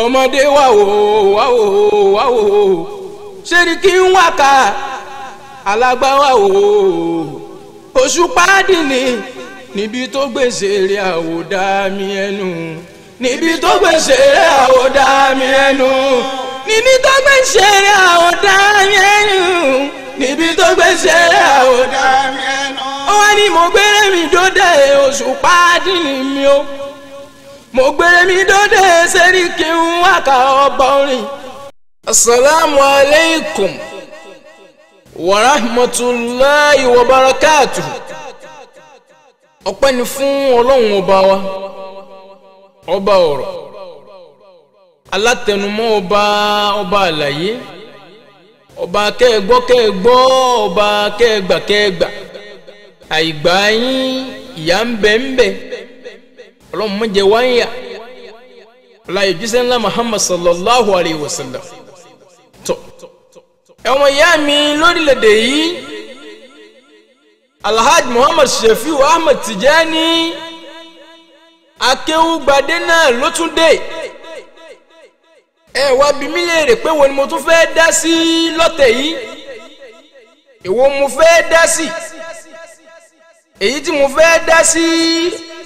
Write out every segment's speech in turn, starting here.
Ọmọdé wà wò wà wò wà wò Sẹ́ríkì ń wákà alágbá wà wò Òṣùpá dìní níbi tó gbèsè rẹ̀ àwòdà mi ẹnu níbi tó gbèsè rẹ̀ àwòdà mi ẹnu níbi tó gbèsè rẹ̀ àwòdà mi ẹnu níbi tó gbèsè rẹ̀ àwòdà mi ẹnu. Ó wá ní mo gbére mi dóde Òṣùpá dìní mi o mo gbére mi dóde Sẹ́ríkì ń wákà ọba orin. Asalaamu aleykum wa rahmatulahi wa barakatuhu. Ọpẹ́ ni fún Ọlọ́run ọba wa, ọba ọ̀rọ̀, alátẹnumọ́ ọba, ọba àlàyé, ọba kẹ́ẹ̀gbọ́ kẹ́ẹ̀gbọ́, ọba kẹ́ẹ̀gbà kẹ́ẹ̀gbà, àìgbà yín ìyà ń bẹ ń bẹ, Ọlọ́run má jẹ́ wá ń yà, ọláyé jíṣẹ́ ńlá Muhammad sallallahu alayhi wa sallam. Tọ́ ẹ̀wọ̀n ìyá mi lórílẹ̀‐èdè yìí, Alhaji Muhammad Shefiu Ahmed Tijani Akéwúgbadé náà ló tún dé. Ẹ wá bi mí léèrè pé wo ni mo tún fẹ́ dá sí lọ́tẹ̀ yìí, èwo mo fẹ́ dá sí? Èyí tí mo fẹ́ dá sí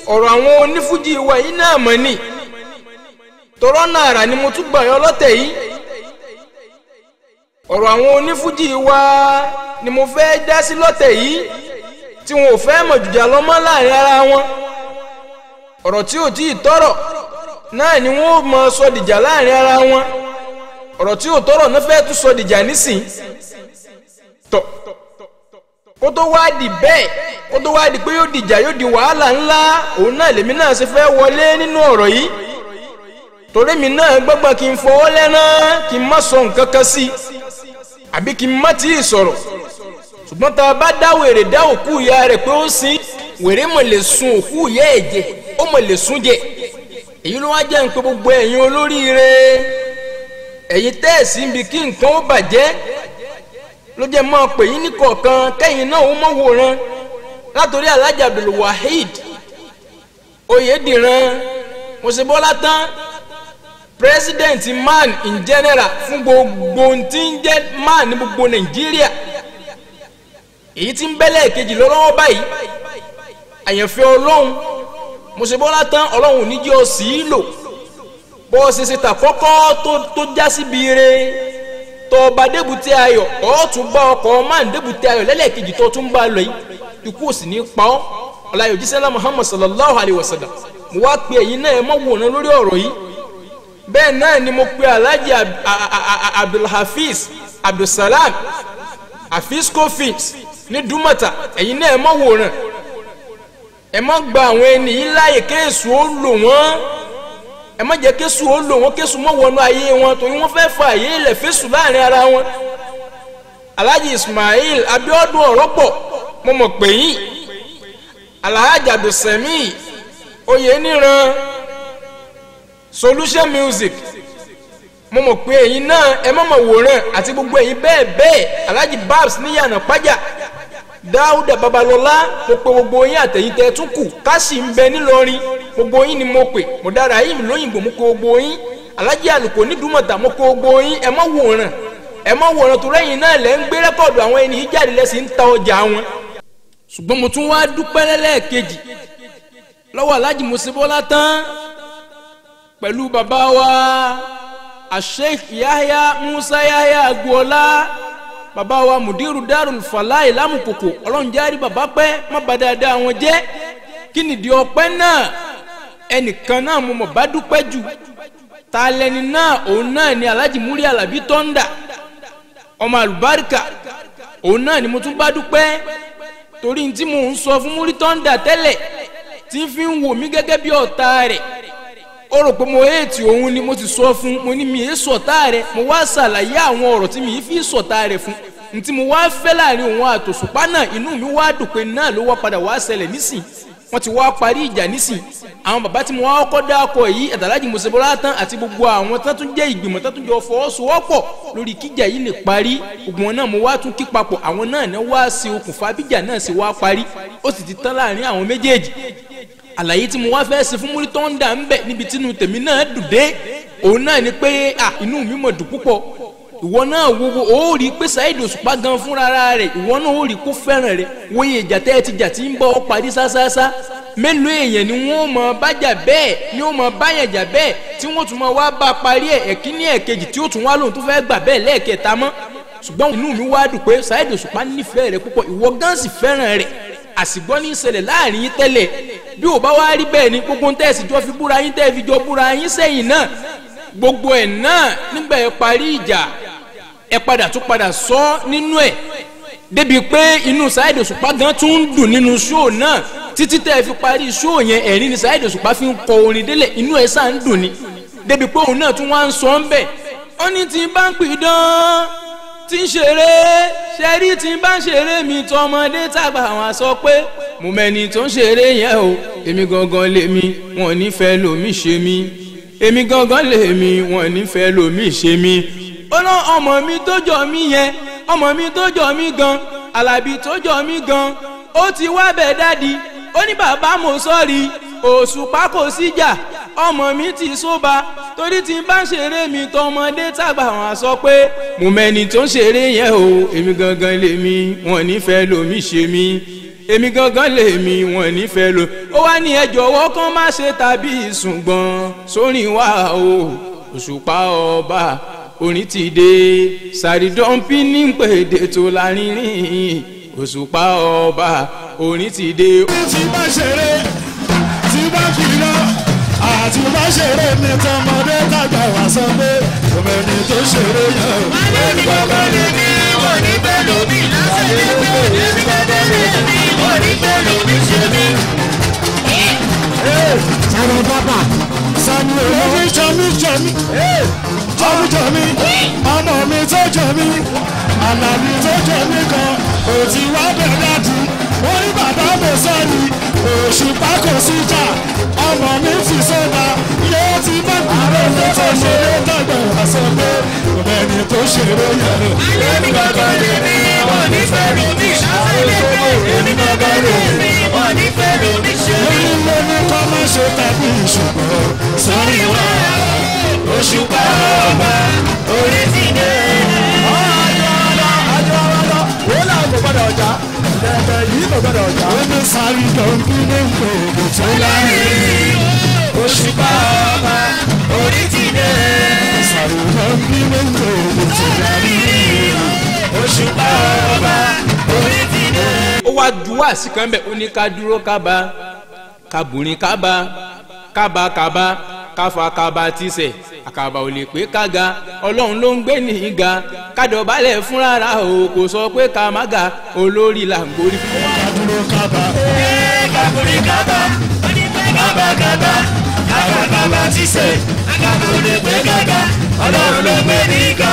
ọ̀rọ̀ àwọn onífújì wa yìí náà mọ̀ ni, tọrọ náírà ni mo tún gbà yọ lọ́tẹ̀ yìí. Ọ̀rọ̀ àwọn onífújì wa ni mo fẹ́ dá sí lọ́tẹ̀ yìí, tí wọn ò fẹ́ mọ̀ jùjà lọ mọ́ láàrin ara wọn. Ọ̀rọ̀ tí ò tí ì tọ̀rọ̀ náà ni wọ́n mọ sọ dìjà láàrin ara wọn. Ọ̀rọ̀ tí ò tọ̀rọ̀ náà fẹ́ tún sọ dìjà nísìn. Tọ̀ kó tó wá di bẹ́ẹ̀, kó tó wá di pé yóò dìjà yóò di wàhálà ńlá, òun náà lèmi náà ṣe fẹ́ wọlé nínú ọ̀rọ̀ yìí. Torí mi náà gbọ́gbọ́n kí n fọwọ́ lẹ́rán kí n má sọ nǹkan kan sí àbí kí n má tí ì sọ̀rọ̀. Ṣùgbọ́n tá a bá dá wèrè dá òkú ìyá rẹ̀ pé ó sin, wèrè mọ̀ lè sun òkú ìyá ẹ̀ jẹ, ó mọ̀ lè sun jẹ. Èyí ló wá jẹ́ nǹkan gbogbo ẹ̀yin olóríire, ẹ̀yin tẹ́ẹ̀sì ń bi kí nǹkan ó bàjẹ́ ló jẹ́ mọ́ pè yín ní kọ̀ọ̀kan kẹ́yìn náà ó mọ̀ wòran. Látòrí Alhaji Abdulwaheed Oyèdìran Mọ̀sẹ̀bọ́lá tán, president man in general fún gbogbo ohun tí ń jẹ́ man ní gbogbo Nàìjíríà, èyí tí ń bẹ́lẹ̀ kejì lọ́wọ́ báyìí, àyànfẹ́ Ọlọ́run Mọ̀sẹ̀bọ́lá tán, Ọlọ́run ní jẹ́ ọ̀sì í lò bọ́ ṣe ṣe tà kọ́kọ́ tó já síbi ire tó ọba débùté ayọ̀, ọ̀ tún bá ọkọ̀ man débùté ayọ̀ lẹ́lẹ́kejì tó tún bá lọ yìí, ikú ò sì ní pa ọ́. Ọláyọ̀ jíṣẹ́lá Muhammad sallallahu alayhi wa sallam. Mo wá pe ẹ̀yin náà ẹ mọ́ wòran lórí ọ̀rọ̀ yìí. Bẹ́ẹ̀ náà ni mo pe Alhaji Abdulhafiz Abdulsalam Afisco Films ní Dúmọ̀tà, ẹ̀yin náà ẹ mọ́ wòran. Ẹ má gba àwọn ẹni yìí láàyè kéésù ó lò wọ́n, ẹ má jẹ́ kéésù ó lò wọ́n, kéésù mọ́ wọnú ayé wọn torí wọ́n fẹ́ fa àyè ilẹ̀ fésù láàrin ara wọn. Alhaji Ismail Abiodun Ọ̀rọ̀pọ̀ mo mọ̀ pé yín, Alhaji Abdulsemi Oyeniran Solution Music mo mọ̀ pé ẹ̀yin náà ẹ má mọ̀ wòran, àti gbogbo ẹ̀yin bẹ́ẹ̀ bẹ́ẹ̀. Alhaji Babs níyànà Pájà, Dáúdà Babalọ́lá, mo pe gbogbo yín àtẹ̀yìn tẹ́ tún kù, káṣí ń bẹ nílọrin, gbogbo yín ni mo pè. Mo dára yín mi lóyìnbó, mo pe gbogbo yín. Alhaji Àlùkò nídùúmọ̀tà, mo pe gbogbo yín. Ẹ má wòran, ẹ má wòran torí ẹ̀yin náà lẹ́ ń gbé rẹ́kọ̀dù àwọn ẹni yìí jáde lẹ́sìn ń ta ọjà wọn. Ṣùgbọ́n mo tún wá dúpẹ́ lẹ́lẹ́ẹ̀kejì lọ́wọ́ Alhaji Mọ̀sẹ̀bọ́lá tán pẹ̀lú bàbá wa Sheikh Yahya Musa Yahya Agboola, bàbá wa Mudiru Darul Falai Lámùkòkò, Ọlọ́run jẹ́ àrí bàbá pẹ́, má bà dáadáa wọn jẹ́. Kí nìdí ọpẹ́ náà? Ẹnìkan náà mo mọ̀ bá dúpẹ́ jù, ta lẹni náà? Òun náà ni Alhaji Muri Alabi Tọ́ndà, ọmọ àlùbáríkà, òun náà ni mo tún bá dúpẹ́. Torí tí mò ń sọ fún Muri Tọ́ndà tẹ́lẹ̀ tí ń fi ń wò mí gẹ́gẹ́ bí ọ̀tá rẹ̀, ó rò pé mo héètì òun ni. Mo ti sọ fún mo ní mi è sọ̀tá rẹ̀, mo wá ṣàlàyé àwọn ọ̀rọ̀ tí mi fi sọ̀tá rẹ̀ fún n tí mo wá fẹ́ láàrin òun àtòṣùpá náà. Inú mi wá dùn pé náà ló wá padà wá ṣẹlẹ̀ nísìn, wọ́n ti wá parí ìjà nísìn. Àwọn bàbá tí mo wá kọ́ dákọ̀ yìí, Alhaji Mọ̀sẹ̀bọ́lá tán àti gbogbo àwọn tán tún jẹ́ ìgbìmọ̀ tán tún jọ fọwọ́sowọ́pọ̀ lórí kíjà yìí lè parí, gbogbo wọn náà mo wá tún kí papọ̀. Àwọn náà náà wá sí okùnfà bíjà náà sì wá parí, ó sì ti tán láàrin àwọn méjèèjì. Àlàyé tí mo wá fẹ́ ṣe fún Muri Tọ́ndà ń bẹ níbi tínú tèmi náà dùn dé, Òun náà ni pé inú mi mọ̀ dùn púpọ̀. Ìwọ náà wo ó rí pé Saheed Òṣùpá gan fúnra rẹ̀, ìwọ náà ó rí kó fẹ́ràn rẹ̀. Wòye ìjà tẹ́ ẹ ti jà tí ń bọ́ ọ parí sásásá. Mélòó èèyàn ni wọ́n mọ bájà bẹ́ẹ̀ ni wọ́n mọ báyàn jà bẹ́ẹ̀ tí wọ́n tún mọ wá bá parí ẹ̀ ẹ̀kíní ẹ̀kejì tí ó tún wá lóhun tó fẹ́ gbà bẹ́ẹ̀ lẹ́ẹ̀kẹta mọ́. Ṣùgbọ́n inú mi wá dùn pé Saheed Òṣùpá nífẹ̀ẹ́ rẹ̀ púpọ̀, ìwọ gan sì fẹ́ràn rẹ̀. Àsìgbọ́ ní ìṣẹ̀lẹ̀ láàrin yín tẹ́lẹ̀. Bí ò bá wá rí bẹ́ẹ̀ ni gbogbo tẹ́ ẹ̀ sì jọ fi búra yín tẹ́ ẹ fi jọ búra yín sẹ́yìn náà, gbogbo ẹ̀ náà nígbà ẹ parí ìjà ẹ padà tún padà sọ nínú ẹ̀ débi pé inú Saheed Òṣùpá gan tún ń dùn nínú ṣóò náà títí tẹ́ ẹ fi parí ṣóò yẹn. Ẹ̀rín ni Saheed Òṣùpá fi ń kọ orin délẹ̀, inú ẹ̀ sá ń dùn ni débi pé òun náà tún wá ń sọ ń bẹ̀. Ó ní tí bá ń pidán tí ń ṣeré ṣẹ́rí tí bá ń ṣeré mi tọmọdé tàgbà wọn sọ pé mo mẹ́ni tó ń ṣeré yẹn o, èmi gangan lèmi wọn nífẹ̀ẹ́ lòmí ṣe mí, èmi gangan lèmi wọn nífẹ̀ẹ́ lòmí ṣe mí. Ó ná ọmọ mi tó jọ mí yẹn, ọmọ mi tó jọ mí gan, Àlàbí tó jọ mí gan, ó ti wá bẹ̀ dádì, ó ní bàbá mo sọ́ọ̀rì, Òṣùpá kò síjà, ọmọ mi ti sóba, torí tí n bá ń ṣeré mi tọmọdé tàgbà wọn sọ pé mo mẹ́ni tó ń ṣeré yẹn o, èmi gangan lèmi wọn nífẹ̀ẹ́ lòmí ṣe mí, èmi gangan lèmi wọn nífẹ̀ẹ́ lò. Ó wá ní ẹ jọ̀wọ́ kán má ṣe tàbí ṣùgbọ́n sórin wá o, Òṣùpá ọba orin ti dé, Sàrídọ́npí ní pèdè tó lárinrin, Òṣùpá ọba orin ti dé. Tí bá ṣeré tí bá fi lọ àti bá ṣeré ní tọmọdé tàgbà wá sọ pé òmìnir tó ṣeré yẹn. Èmi gangan lèmi wọ́n ní bẹ́ẹ̀ lómi lásìkò èmi gangan lèmi wọ́n ní bẹ́ẹ̀ lómi ṣe mí. Sani bàbá sani olórí jọmí jọmí jọmí jọmí ọmọ mi tó jọmí Àlàbí tó jọmí kan ò ti wá bẹ̀ dájú. Wọ́n ní bàbá mo sọ́ọ̀rì Òṣùpá kò síjà, ọmọ mi ti sọ́ba yóò ti bá kúrò tó ṣeré dàgbà wá sọ pé òmẹ́ni tó ṣeré yẹn. Èmi gangan lèmi wọ́n ní fẹ́ lómi ṣàṣẹlẹ̀ èmi gangan lèmi wọ́n ní fẹ́ lómi ṣe mí. Lórí ló ní kọ́ má ṣe tàbí ṣùgbọ́n sórí wá Òṣùpá ọba orí ti dé. Ó ní Sàrídọ́npí ní gbogbo tó lárinrin. Òṣùpá ọba orí ti dé. Sàrídọ́npí ní gbogbo tó lárinrin. Òṣùpá ọba orí ti dé. Ó wá ju wáàsí kan bẹ́ẹ̀, ó ní ká dúró kábà kábùrín kábà kábà kábà káfa kábà tíṣẹ̀ àkàbà ò lè pé kága, Ọlọ́run ló ń gbé ní ga, kádọ̀bálẹ̀ fúnra o kò sọ pé ká má ga, olórí là ń gorí. Kádúró kábà. Kábùrín kábà kábà kábà kábà kábà tíṣẹ̀ àkàbà ò lè pé kága, Ọlọ́run ló ń gbé ní ga,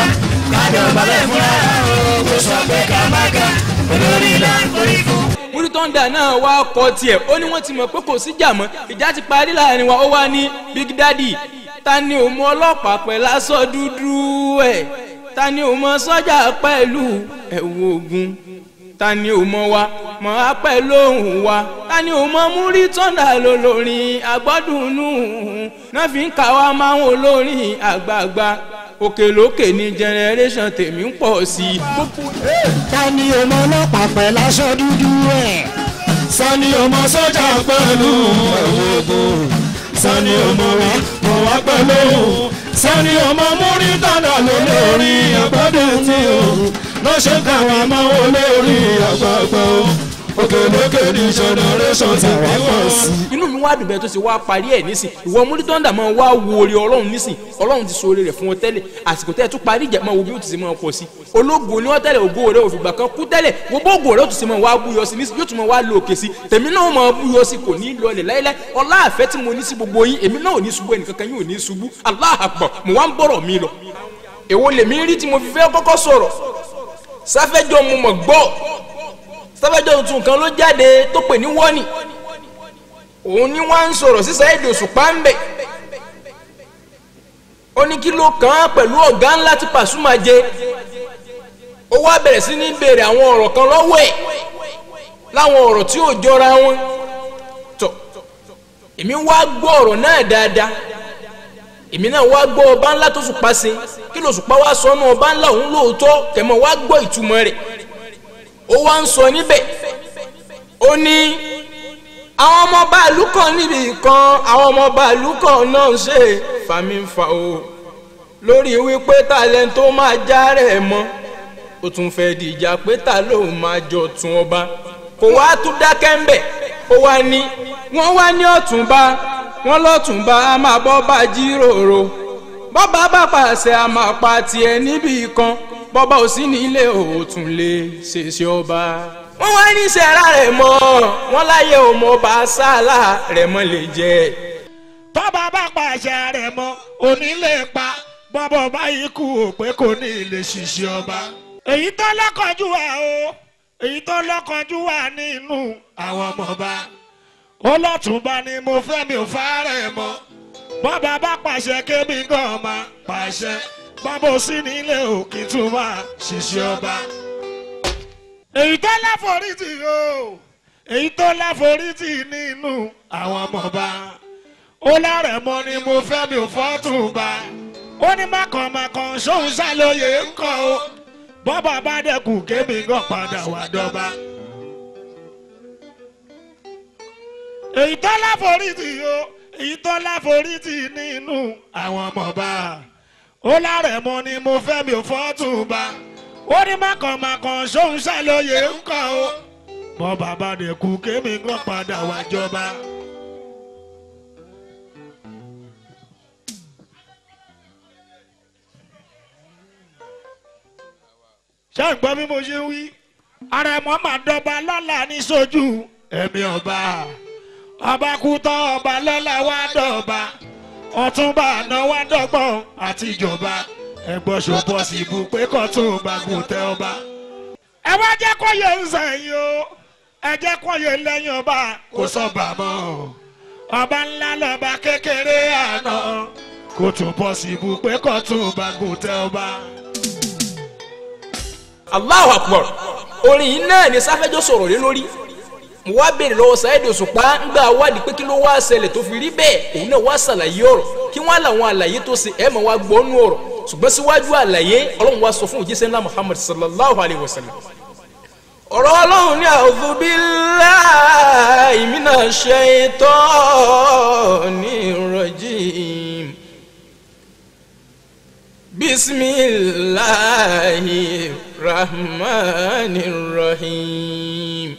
kádọ̀bálẹ̀ fúnra o kò sọ pé ká má ga, olórí là ń gorí fún. Múrí Tọ́ndà náà wá kọ tiẹ̀, ó ní wọ́n ti mọ̀ pé kò síjà mọ́, ìjà ti parí láàrin wa. Ó wá ní Big Daddy, ta ni ò mọ ọlọ́pàá pẹ̀lú aṣọ dúdú ẹ̀, ta ni ò mọ sọ́jà pẹ̀lú ẹ̀wù ogun, ta ni ò mọ wa mọ̀ á pẹ̀lú ohùn wa, ta ni ò mọ Múrí Tọ́ndà lólórin àgbọ́dúnú náà fi ń kà wá máa ń olórin àgbààgbà, òkèlókè ní generation tèmi ń pọ̀ sí i. Ta ni ò mọ ọlọ́pàá pẹ̀lú aṣọ dúdú ẹ̀, sani ò mọ sọ́jà pẹ̀lú ẹ̀wù ogun, sani ò mọ wa mọ̀ wá pẹ̀lú òun, sani ò mọ Múrí Tọ́ndà lólórí àgbọ́dún tí o lọ́ṣẹ́ káwa máa ń olórí àgbààgbà o, òkèlókè ní generation tèmi pọ̀ sí. Inú mi wá dùn bẹ́ẹ̀ tó ṣe wá parí ẹ̀ nísìn. Ìwọ Múrí Tọ́ndà máa wá wo oore Ọlọ́run nísìn. Ọlọ́run ti so oore rẹ̀ fún ọ tẹ́lẹ̀, àsìkò tẹ́ ẹ tún parí ìjà máa wo bí ó ti ṣe máa pọ̀ sí. Ológo ni wọ́n tẹ́lẹ̀, ògo rẹ̀ òfìgbà kan kú tẹ́lẹ̀, wo bógo rẹ̀ ó ti ṣe máa wá búyọ sí nísìn, yóò tún máa wá lo òkè sí. Tèmi náà máa búyọ sí, kò ní lọlẹ̀ láíláí. Ọlá àfẹ́ tí mo ní sí gbogbo yín, èmi náà ò ní ṣubú, ẹnìkankan yín ò ní ṣubú. Allahu Akbar, mo wá ń bọ̀rọ̀ mi lọ. Èwo lèmi rí tí mo fi fẹ́ kọ́kọ́ sọ̀rọ̀? Sáfẹ́jọ́ mo mọ̀ gbọ́, sáfẹ́jọ́ tuntun kan ló jáde tó pè ní wọ́nì. Òun ni wọ́n ń sọ̀rọ̀ sí Saheed Òṣùpá ń bẹ̀. Ó ní kí ló kàn án pẹ̀lú ọ̀gá ńlá tí Pasuma jẹ. Ó wá bẹ̀rẹ̀ sí ní béèrè àwọn ọ̀rọ̀ kan lọ́wọ́ ẹ̀, láwọn ọ̀rọ̀ tí ò jọra wọn. Tọ̀ èmi wá gbọ́ ọ̀rọ̀ náà dáadáa. Èmi náà wá gbọ́ ọba ńlá tó Òṣùpá ṣe kí lòṣùpá wá sọ ọ́nà ọba ńlá òun lóòótọ́ tẹ̀mọ́ wá gbọ́ ìtumọ̀ rẹ̀. Ó wá ń sọ níbẹ̀, ó ní àwọn ọmọ bàálù kan níbi kan, àwọn ọmọ bàálù kan náà ń ṣe fàmífà o lórí wípé talẹ̀ tó máa já rẹ̀ mọ́, ó tún fẹ́ dìjà pé ta ló máa jọ tún ọba. Kò wá tún dákẹ́ ń bẹ̀, ó wá ní wọ́n wá ní ọ̀túnba, wọ́n lọ́túnba a máa bọ́ bá jíròrò, bọ́ba bá pàṣẹ a máa pa tiẹ̀ níbì kan, bọ́ba ò sí nílé òòtún lè ṣèṣe ọba. Wọ́n wá ní sẹ́ra rẹ̀ mọ́, wọ́n láyé ò mọ bá sálà rẹ̀ mọ́ lè jẹ́. Tọ́ba bá pàṣẹ rẹ̀ mọ́ òní lè pa, bọ́bọ̀ báyìí kú ò pé kò ní lè ṣiṣẹ́ ọba. Èyí tó lọ́kànjú wà o, èyí tó lọ́kànjú wà nínú àwọn ọmọọba. Ó lọ́túnba ni mo fẹ́ mi ò fárẹ̀ mọ́, bọ́ba bá pàṣẹ kébì gan máa pàṣẹ, bọ́bọ̀ sí nílé òkè tún máa ṣiṣẹ́ ọba. Èyí tó láforítì o, èyí tó láforítì nínú àwọn ọmọọba. Ó lárẹ̀mọ́ ni mo fẹ́ mi ò fọ́túnba, ó ní mákànmákàn sóhun ṣàlóye ńkọ́ o, bọ́bà bá dẹ́kun kémi gan padà wá dọ́ba. Èyí tó láforítì o, èyí tó láforítì nínú àwọn ọmọọba. Ó lárẹ̀mọ́ ni mo fẹ́ mi ò fọ́túnba, ó ní mákànmákàn sóhun ṣàlóye ńkọ́ o, bọ́bà bá dẹ́kun kémi gan padà wá jọba. Ṣé ń gbọ́ bí mo ṣe wí? Àrẹ̀mọ máa dọba lọ́la ní sójú ẹ̀mí ọba. Ọba kú tán ọba lọ́la wá dọ̀ba, ọ̀túnba àná wá dọ́gbọ̀n àti ìjọba. Ẹ̀gbọ́n ṣòpọ̀ sí ibù pé kọ́túnba gùn tẹ ọba. Ẹ wá jẹ́ kó yẹ ń sẹ́yìn o, ẹ jẹ́ kó yẹ lẹ́yìn ọba kò sọ̀bà mọ́. Ọba ńlá lọ́ba kékeré àná, kò tún pọ̀ sí ibù pé kọ́túnba gùn tẹ ọba. Allahu Akbar. Orin yìí náà ni Sáfẹ́jọ́ sọ̀rọ̀ lé lórí. Mo wá béèrè lọ́wọ́ Saheed Òṣùpá ńgbà wádìí pé kí ló wá ṣẹlẹ̀ tó fi rí bẹ́ẹ̀, òun náà wá ṣàlàyé ọ̀rọ̀ kí wọ́n làwọn àlàyé tó ṣe ẹ̀ mọ̀ wá gbọ́nú ọ̀rọ̀. Ṣùgbọ́n síwájú àlàyé, Ọlọ́run wá sọ fún òjíṣẹ́ ńlá Muhammad sallallahu alayhi wa sallam. Ọ̀rọ̀ Ọlọ́run ní a'udhu billahi minash shaitanir rajim. Bismillahir Rahmanir Rahim.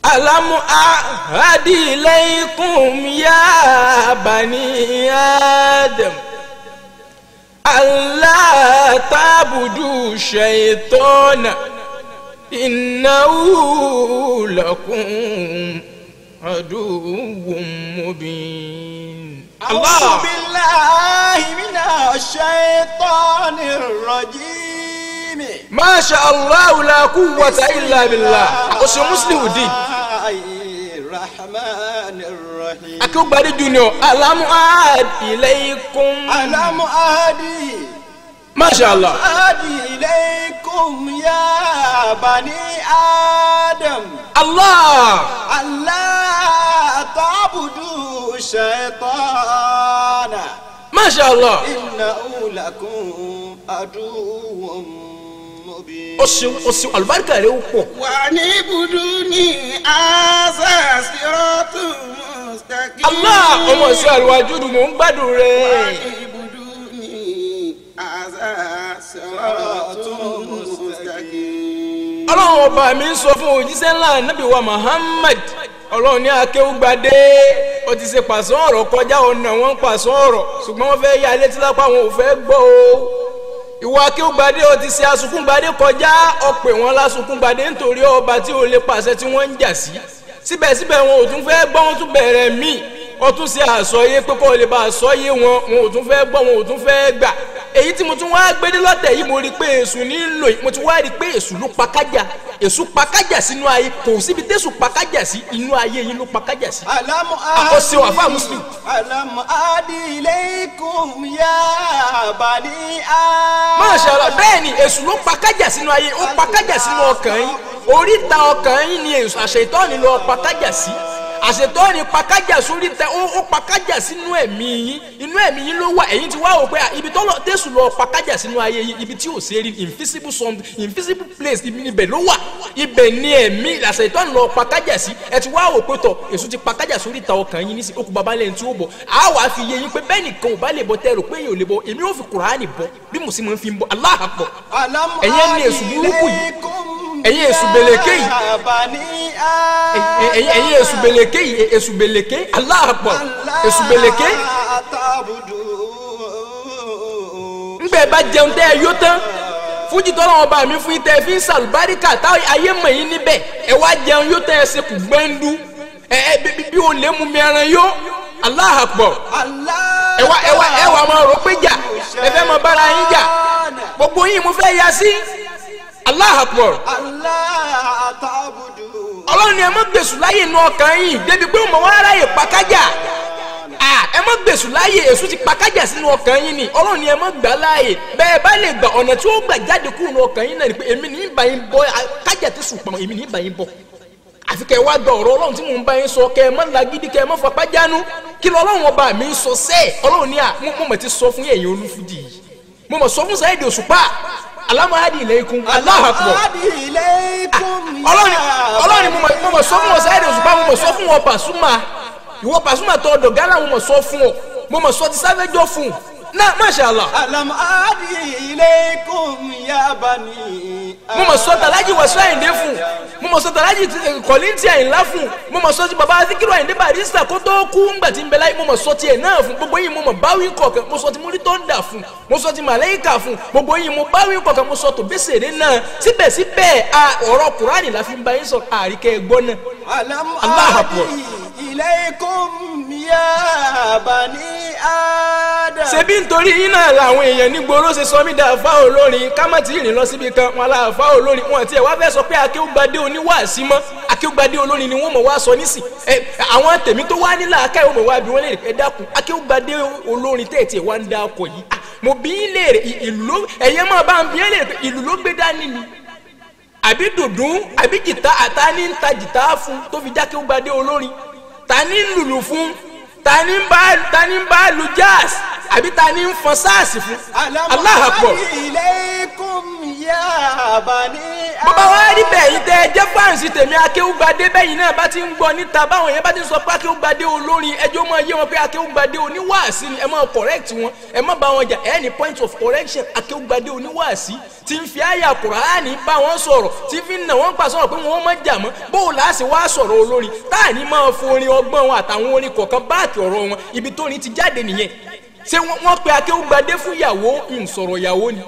Alam ahadi ilaykum ya bani Adam alla ta'budu shaytana innahu lakum aduwwun mubin. أعوذ بالله من الشيطان الرجيم. ما شاء الله لا قوة إلا بالله. أسمع مسلم دي. الرحمن الرحيم. أكبر الدنيا. ألم أعد إليكم. ألم أعد. ما شاء الله. أعد إليكم يا بني آدم. الله. ألا تعبدوا الشيطان. ما شاء الله. إنه لكم عدو مبين. Ọ̀sùn àlùbáríkà rẹ̀ ó pọ̀. Wa'buduni hadha siratun mustaqim. Allah ọmọ sí àlùwájúdù mò ń gbádùn rẹ̀. Wa'buduni hadha siratun mustaqim. Ọlọ́run ọba mi ń sọ fún òjíṣẹ́ ńlá Nábì wa Muhammad. Ọlọ́run ní akéwúgbadé ó ti ṣe pàṣán ọ̀rọ̀ kọjá ọ̀nà wọn pàṣán ọ̀rọ̀ ṣùgbọ́n wọ́n fẹ́ ya létí lápá wọn ò fẹ́ gbọ́ o. Ìwọ akéwúgbadé ó ti ṣe asunkúngbadé kọjá ọ̀pẹ̀ wọn lásùnkúngbadé nítorí ọba tí ó lè pàṣẹ tí wọ́n ń jà sí. Síbẹ̀síbẹ̀ wọn ò tún fẹ́ gbọ́ wọn tún bẹ̀rẹ̀ míì wọ́n tún ṣe àsọyé pé kó lè bá àsọyé wọn wọn ò tún fẹ́ gbọ́ wọn ò tún fẹ́ gbà. Èyí tí mo tún wá gbé dé lọ́tẹ̀ yìí mo rí i pé èṣù ní lò yìí mo tún wá rí i pé èṣù ló pa kájà èṣù pa kájà sínú ayé kò síbi tẹ̀sù pa kájà sí inú ayé yìí ló pa kájà sí. Àkọsí wà fún Muslim. Alam adi ilaykum ya bani Adam. Masha Allah bẹ́ẹ̀ ni èṣù ló pa kájà sínú ayé ó pa kájà sínú ọkàn yín oríta ọkàn yín ni èṣù àṣetọ́ni ló pa kájà sí. Àṣetọ́ni pàkájà sórí tẹ ó pàkájà sínú ẹ̀mí yín, inú ẹ̀mí yín ló wà. Ẹ̀yin ti wá wò pé ibi tọ́lọ̀ tẹ̀sù lọ pàkájà sínú ayé yín, ibi tí ò ṣe rí, invisible something, invisible place, ibẹ̀ ló wà, ibẹ̀ ni ẹ̀mí àṣetọ́ni lọ pàkájà sí. Ẹ ti wá wò pé tọ̀ èṣù ti pàkájà sórí ta ọkàn yín nísìnyí, ó kú baba lẹ́yìn tí ó bọ̀. Á wàá fi yé yín pé bẹ́ẹ̀ nìkan ò bá lè bọ́ tẹ́ rò pé èèyàn ò lè bọ́, èmi ò fi Kùránì bọ́ bí mùsùlùmí fi ń bọ́. Allahu Akbar. Ẹ̀yin ẹni èṣù burúkú yìí, ẹ̀yin èṣù bèlèké yìí, ẹ̀yin èṣù bèlèké yìí, èṣù bèlèké. Allahu Akbar. Èṣù bèlèké. Ńgbẹ́ bá jẹun tẹ́ ẹ yó tán, fújì tọ́lọ́ ọba mi fún yín tẹ́ ẹ fi ń sàlùbáríkà tá ayé mọ̀ yín níbẹ̀, ẹ wá jẹun yó tẹ́ ẹ ṣe kù gbẹ́ndú, ẹ bí o lè mú mi ẹran yó. Allahu Akbar. Ẹ wá máa rò pé jà, ẹ fẹ́ máa bára yín jà, gbogbo yín mo fẹ́ ya sí. Allahu Akbar. Ọlọ́run ni ẹ má gbèsù láyè inú ọkàn yín débi pé mo wá ráyè pàkájà. Ẹ má gbèsù láyè, èṣù ti pàkájà sínú ọkàn yín ni. Ọlọ́run ni ẹ má gbà láàyè. Bẹ́ẹ̀ bá lè gbà, ọ̀nà tí ó gbà jáde kúrò ní ọkàn yín náà ni pé èmi ní bá yín bọ́ kájà tí sùn pamọ́, èmi ní bá yín bọ́. Àfi kẹ́ ẹ wá gba ọ̀rọ̀ Ọlọ́run tí mò ń bá yín sọ, kẹ́ ẹ má lagídí, kẹ́ ẹ má fapá jánu. Kí lọ Ọlọ́run ọba mi ń sọ sẹ́ẹ̀? Ọlọ́run ní à mo mọ̀ ti sọ fún ẹ̀yin olúfújì yìí, mo mọ̀ sọ fún Saheed Òṣùpá, Alam ahadi ilaykum. Allahu Akbar. Ọlọ́run ni mo mọ̀ sọ fún ọ Saheed Òṣùpá, mo mọ̀ sọ fún ọ Pasuma, ìwọ Pasuma tó ọdọ̀ gánà, mo mọ̀ sọ fún ọ, mo mọ̀ sọ ti sáfẹ́jọ́ fún un náà. Masha Allah. Alam ahadi ilaykum ya bani. Mo mọ̀ sọ tàlájì Wasiu Ayinde fún, mo mọ̀ sọ tàlájì Kọ̀lìntì Àyìnlá fún, mo mọ̀ sọ ti baba Síkírù Àyìndé Barrister kó tó kú ńgbà tí ń bẹ láyé, mo mọ̀ sọ tiẹ̀ náà fún. Gbogbo yìí mo mọ̀ báwí kọ̀ọ̀kan, mo sọ ti múrí tó ń dà fún, mo sọ ti màlẹ́kà fún, gbogbo yìí mo báwí kọ̀ọ̀kan, mo sọ tó bẹ́sẹ̀rẹ̀ náà. Síbẹ̀síbẹ̀ ọ̀rọ̀ Kùránì la fi ń bá yín sọ, àríkẹ́ gbọ́ náà. Allahu Akbar. Ilaykum ya bani Adam. Ṣebí nítorí yín náà làwọn èèyàn nígboro ṣe sọ mí dàáfà olórin, ká má ti rìn lọ síbi kan wọn láàfà olórin, wọn tiẹ̀ wá fẹ́ sọ pé akéwùgbadé oníwàásí mọ́, akéwùgbadé olórin ni wọ́n mọ̀ wá sọ nísìn. Àwọn tèmi tó wá nílà akáyọ̀ mọ̀ wá bí wọ́n lè ẹ dákun, akéwùgbadé olórin tẹ̀tẹ̀ wá ń dá ọkọ̀ yìí, mo bí yín léèrè ìlú, ẹ̀yẹ́ máa bá ń bí yín léèrè ìlú ló gbé dání ni àbí dùndún àbí jìtá, àtàní ń ta jìtá fún tó fi jákéwùgbadé olórin, tani ń lùlù fún, tani ń bá lu jazz àbí tani ń fọn sáàsì fún. Allahu Akbar. Bàbá wa rí bẹ́ẹ̀ yìí tẹ́ ẹ jẹ́ fáǹsì tèmi akéwùgbadé, bẹ́yìn náà bá ti ń gbọ́ níta báwọn yẹn bá ti ń sọ pé akéwùgbadé olórin, ẹjọ́ máa yé wọn pé akéwùgbadé oníwàásí ni, ẹ máa correct wọn, ẹ má bá wọn jà, ẹ ní point of correction. Akéwùgbadé oníwàásí tí ń fi àyà Kùránì bá wọn sọ̀rọ̀, tí fi ń nà wọ́n pa sọ̀rọ̀ pé wọ́n má jà mọ́. Bóò láàṣì wá sọ̀rọ̀ olórin táà ní máa forin ọgbọ́n wọn àtàwọn orin kọ̀ọ̀kan báàkì ọ̀rọ̀ wọn, ibi tó ní ti jáde nìyẹn. Ṣé wọ́n pe akéwùgbadé fún ìyàwó ìsọ̀rọ̀ ìyàwó ni?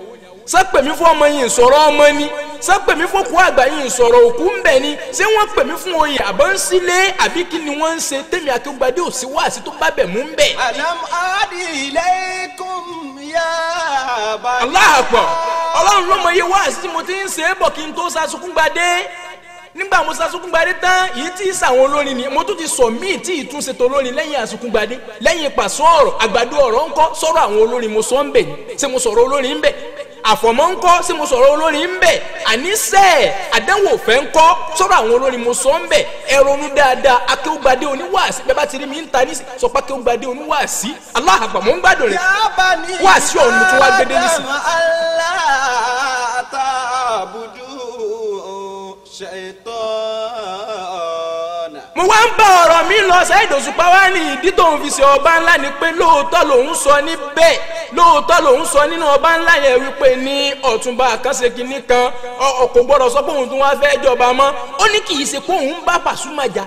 Ṣé pè mí fún ọmọ yìí sọ̀rọ̀ ọmọ ni? Ṣé pè mí fún òkú àgbà yìí sọ̀rọ̀ òkú ń bẹ̀ ni? Ṣé wọ́n pè mí fún oyè àbọ̀ ń sílé àbí kí ni wọ́n ń ṣe? Tèmi akéwùgbadé ò sí wáàsí tó bá bẹ̀ mú ń bẹ̀. Alam ahadi ilaykum ya bani. Allahu Akbar. Ọlọ́run ló mọ iye wáàsí tí mo ti ń ṣe é bọ̀ kí n tó sasukúngbadé. Nígbà mo sasukúngbadé tán, yìí tí ì sàwọn olórin ni mo tún ti sọ míì tí ìtúnṣe tó lórin lẹ́yìn àsukúngbadé, lẹ́yìn pàṣọ ọ̀rọ̀ àgbàdo ọ̀rọ̀ ńkọ́ sọ̀rọ̀ àwọn olórin mo sọ ń bẹ̀ ni. Ṣé mo sọ̀rọ̀ olórin ń bẹ̀? Àfọ̀mọ́ ńkọ́ ṣé mo sọ̀rọ̀ olórin ń bẹ̀? Àníṣe àdánwò òfẹ́ ńkọ́ sọ̀rọ̀ àwọn olórin mo sọ ń bẹ̀? Ẹ ronú dáadáa. Akéwùgbadé oníwàásí bẹ́ẹ̀ bá ti rí mi ń ta ní sọ pé akéwùgbadé oníwàásí. Allahu Akbar, mò ń gbádùn rẹ̀. Wàásí ọ̀hún mo tún wá gbédé nísìn. Mo wá ń bá ọ̀rọ̀ mi lọ. Saheed Òṣùpá wá ní ìdí tóun fi ṣe ọba ńlá ni pé lóòótọ́ lòun sọ níbẹ̀, lóòótọ́ lòun sọ nínú ọba ńlá yẹn wípé ní ọ̀túnba àkànṣe kìíní kan kò gbọ́dọ̀ sọ pé òun tún wá fẹ́ jọba mọ́. Ó ní kì í ṣe pé òun bá Pasuma jà,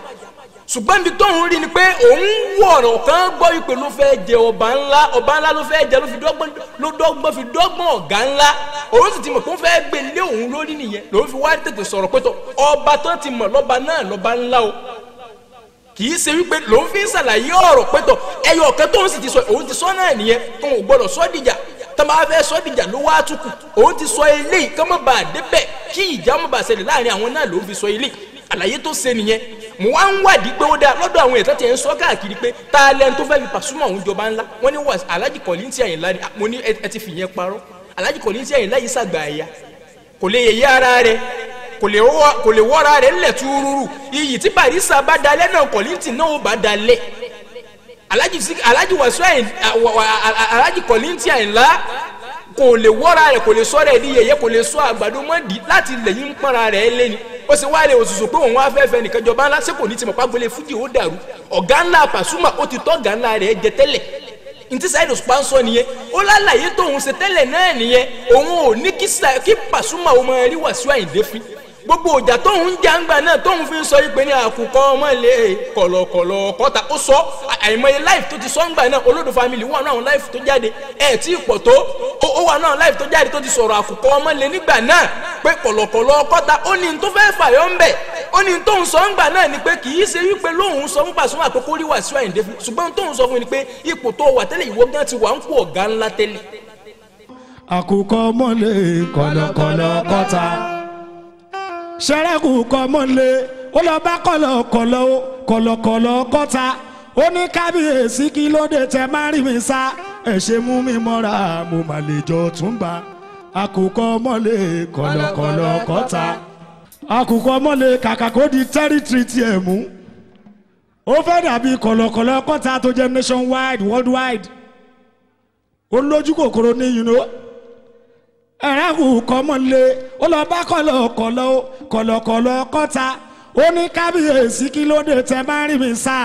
ṣùgbọ́n ibi tóun rí ni pé òun wọ ọ̀rọ̀ kan gbọ́ wípé ló fẹ́ jẹ ọba ńlá, ọba ńlá ló fẹ́ jẹ, ló fi dọ́gbọ́n ọ̀gá ńlá. Òun sì ti mọ̀ pé ó fẹ́ gbé lé òun lórí nìyẹn, lòun fi wá tètè sọ̀rọ̀ pé tó ọba tó ti mọ̀ lọ́ba náà lọ́ba ńlá o. Kì í ṣe wípé lòun fi ń ṣàlàyé ọ̀rọ̀ pé tó ẹyọ ọ̀kan tóun sì ti sọ, òun ti sọ náà nìyẹn, tóun ò gbọ́dọ̀ sọ dìjà. Tó máa fẹ́ sọ dìjà ló wá túkù. Òun ti sọ eléyìí kán má bàa débẹ̀ kí ìjà má bàa ṣẹlẹ̀ láàrin àwọn náà lòun fi sọ eléyìí. Àlàyé tó ṣe nìyẹn. Mo wá ń wádìí pé ó dáa lọ́dọ̀ àwọn ètò tí ẹ̀ ń sọ káàkiri pé ta lẹ́nu tó fẹ́ fi Pasuma òun jọba ńlá. Wọ́n ní wà Alhaji Kollington Àyìnlá ni. Mo ní ẹ ti fìyẹn parọ́. Alhaji Kollington Àyìnlá yìí ṣàgbà ẹ̀yà, kò lè yẹ̀yẹ́ ara rẹ̀. Kò lè wọ́ra rẹ̀ ńlẹ̀ túrúrú. Iyì tí Barrister bá dalẹ̀ náà Kollington náà ó bá dalẹ̀. Alhaji Wasiu Alhaji Kollington Àyìnlá kò lè wọ́ra rẹ̀, kò lè sọ rẹ̀ di yẹ̀yẹ́, kò lè sọ àgbàdo mọ́dì láti lè yín pọ́nra rẹ̀ lé ni. Ó sì wá lè òṣùṣù pé òun wá fẹ́ fẹ́ nìkan jọba ńlá, ṣé kò ní ti mọ̀ pàgbélé fújì ó dàrú. Ọ̀gá ńlá Pasuma ó ti tọ́ ọ̀gá ńlá rẹ̀ jẹ tẹ́lẹ̀. Ntí Saheed Òṣùpá ń sọ nìyẹn. Ó lálàyé tóun ṣe tẹ́lẹ̀ náà nìyẹn. Òun ò ní kí Pasuma ó máa rí Wasiu Àyìndé fín. Gbogbo ọjà tóun ń jàǹgbà náà tóun fi ń sọ yìí pé ní àkùkọ ọmọlé kọ̀lọ̀kọ̀lọ̀ kọ́ta ó sọ àìmọye life tó ti sọ ńgbà náà. Olódò family wà náà life tó jáde ẹ̀ tí ì pọ̀ tó ó wà náà life tó jáde tó ti sọ̀rọ̀ àkùkọ ọmọlé nígbà náà pé kọ̀lọ̀kọ̀lọ̀ kọ́ta. Ó ní tó fẹ́ fàyọ́ ń bẹ̀. Ó ní tóun sọ ńgbà náà ni pé kì í ṣe wípé lóun sọ fún Pasuma pé kó rí Wasiu Àyìndé fún, ṣùgbọ́n tóun sọ fún ni pé ipò tó wà tẹ́lẹ̀ ìwọ gan ti wà ń kó ọ̀gá ńlá tẹ́lẹ̀. Àkùkọ ọmọlé kọ̀lọ̀kọ̀lọ̀ kọ́ta ṣẹrẹ́kù kọ́mọ́lé ó lọ bá kọ̀lọ̀kọ̀lọ̀ kọ̀lọ̀kọ̀lọ̀ kọ́ta. Ó ní kábíyèsí kí ló dé tẹ má rí mi sá, ẹ ṣe mú mi mọ́ra mo mà lè jọ tún bá. Àkùkọ mọ́lé kọ̀lọ̀kọ̀lọ̀ kọ́ta. Àkùkọ mọ́lé kàkà kó di tẹ́rítírì tiẹ̀ mú. Ó fẹ́ dàbí kọ̀lọ̀kọ̀lọ̀ kọ́ta tó jẹ́ nationwide worldwide. Ó lójú kòkòrò ní you know. Ẹ̀rẹ́kù kọ́mọ́lé ó lọ bá kọ̀lọ̀kọ̀lọ̀ kọ̀lọ̀kọ̀lọ̀ kọ́ta. Ó ní kábíyèsí kí ló dé tẹ má rí mi sá,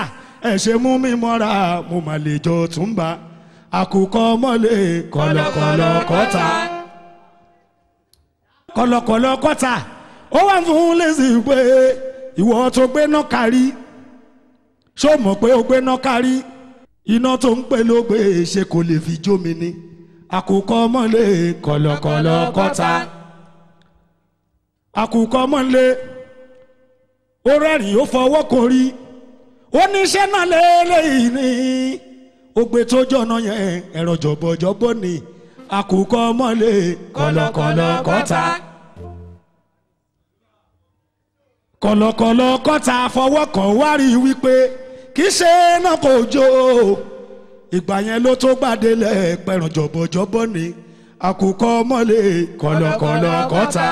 ẹ ṣe mú mi mọ́ra mo mà lè jọ tún bá. Àkùkọ mọ́lé kọ̀lọ̀kọ̀lọ̀ kọ́ta. Kọ̀lọ̀kọ̀lọ̀ kọ́ta ó wà fún lẹ́sìn pé ìwọ tó gbé náà kárí, ṣó mọ̀ pé ó gbé náà kárí, iná tó ń pè ló gbé ṣe kò lè fi jó mi ni. Àkùkọ mọ́lé kọ̀lọ̀kọ̀lọ̀ kọ́ta. Àkùkọ mọ́lé ó rẹ́rìn ó fọwọ́ korí, ó níṣẹ́ náà lélẹ́yìí ni ó gbé tó jọ̀nà yẹn ẹ̀rọ jọ̀bọ̀jọ̀bọ̀ ni. Àkùkọ mọ́lé kọ̀lọ̀kọ̀lọ̀ kọ́ta. Kọ̀lọ̀kọ̀lọ̀ kọ́ta fọwọ́ kan wá rí wípé kì í ṣe náà kò jó. Ìgbà yẹn ló tó gbàdélẹ̀ pẹ̀rùn jọ̀bọ̀jọ̀bọ̀ ni. Àkùkọ mọ́lé kọ̀lọ̀kọ̀lọ̀ kọ́ta.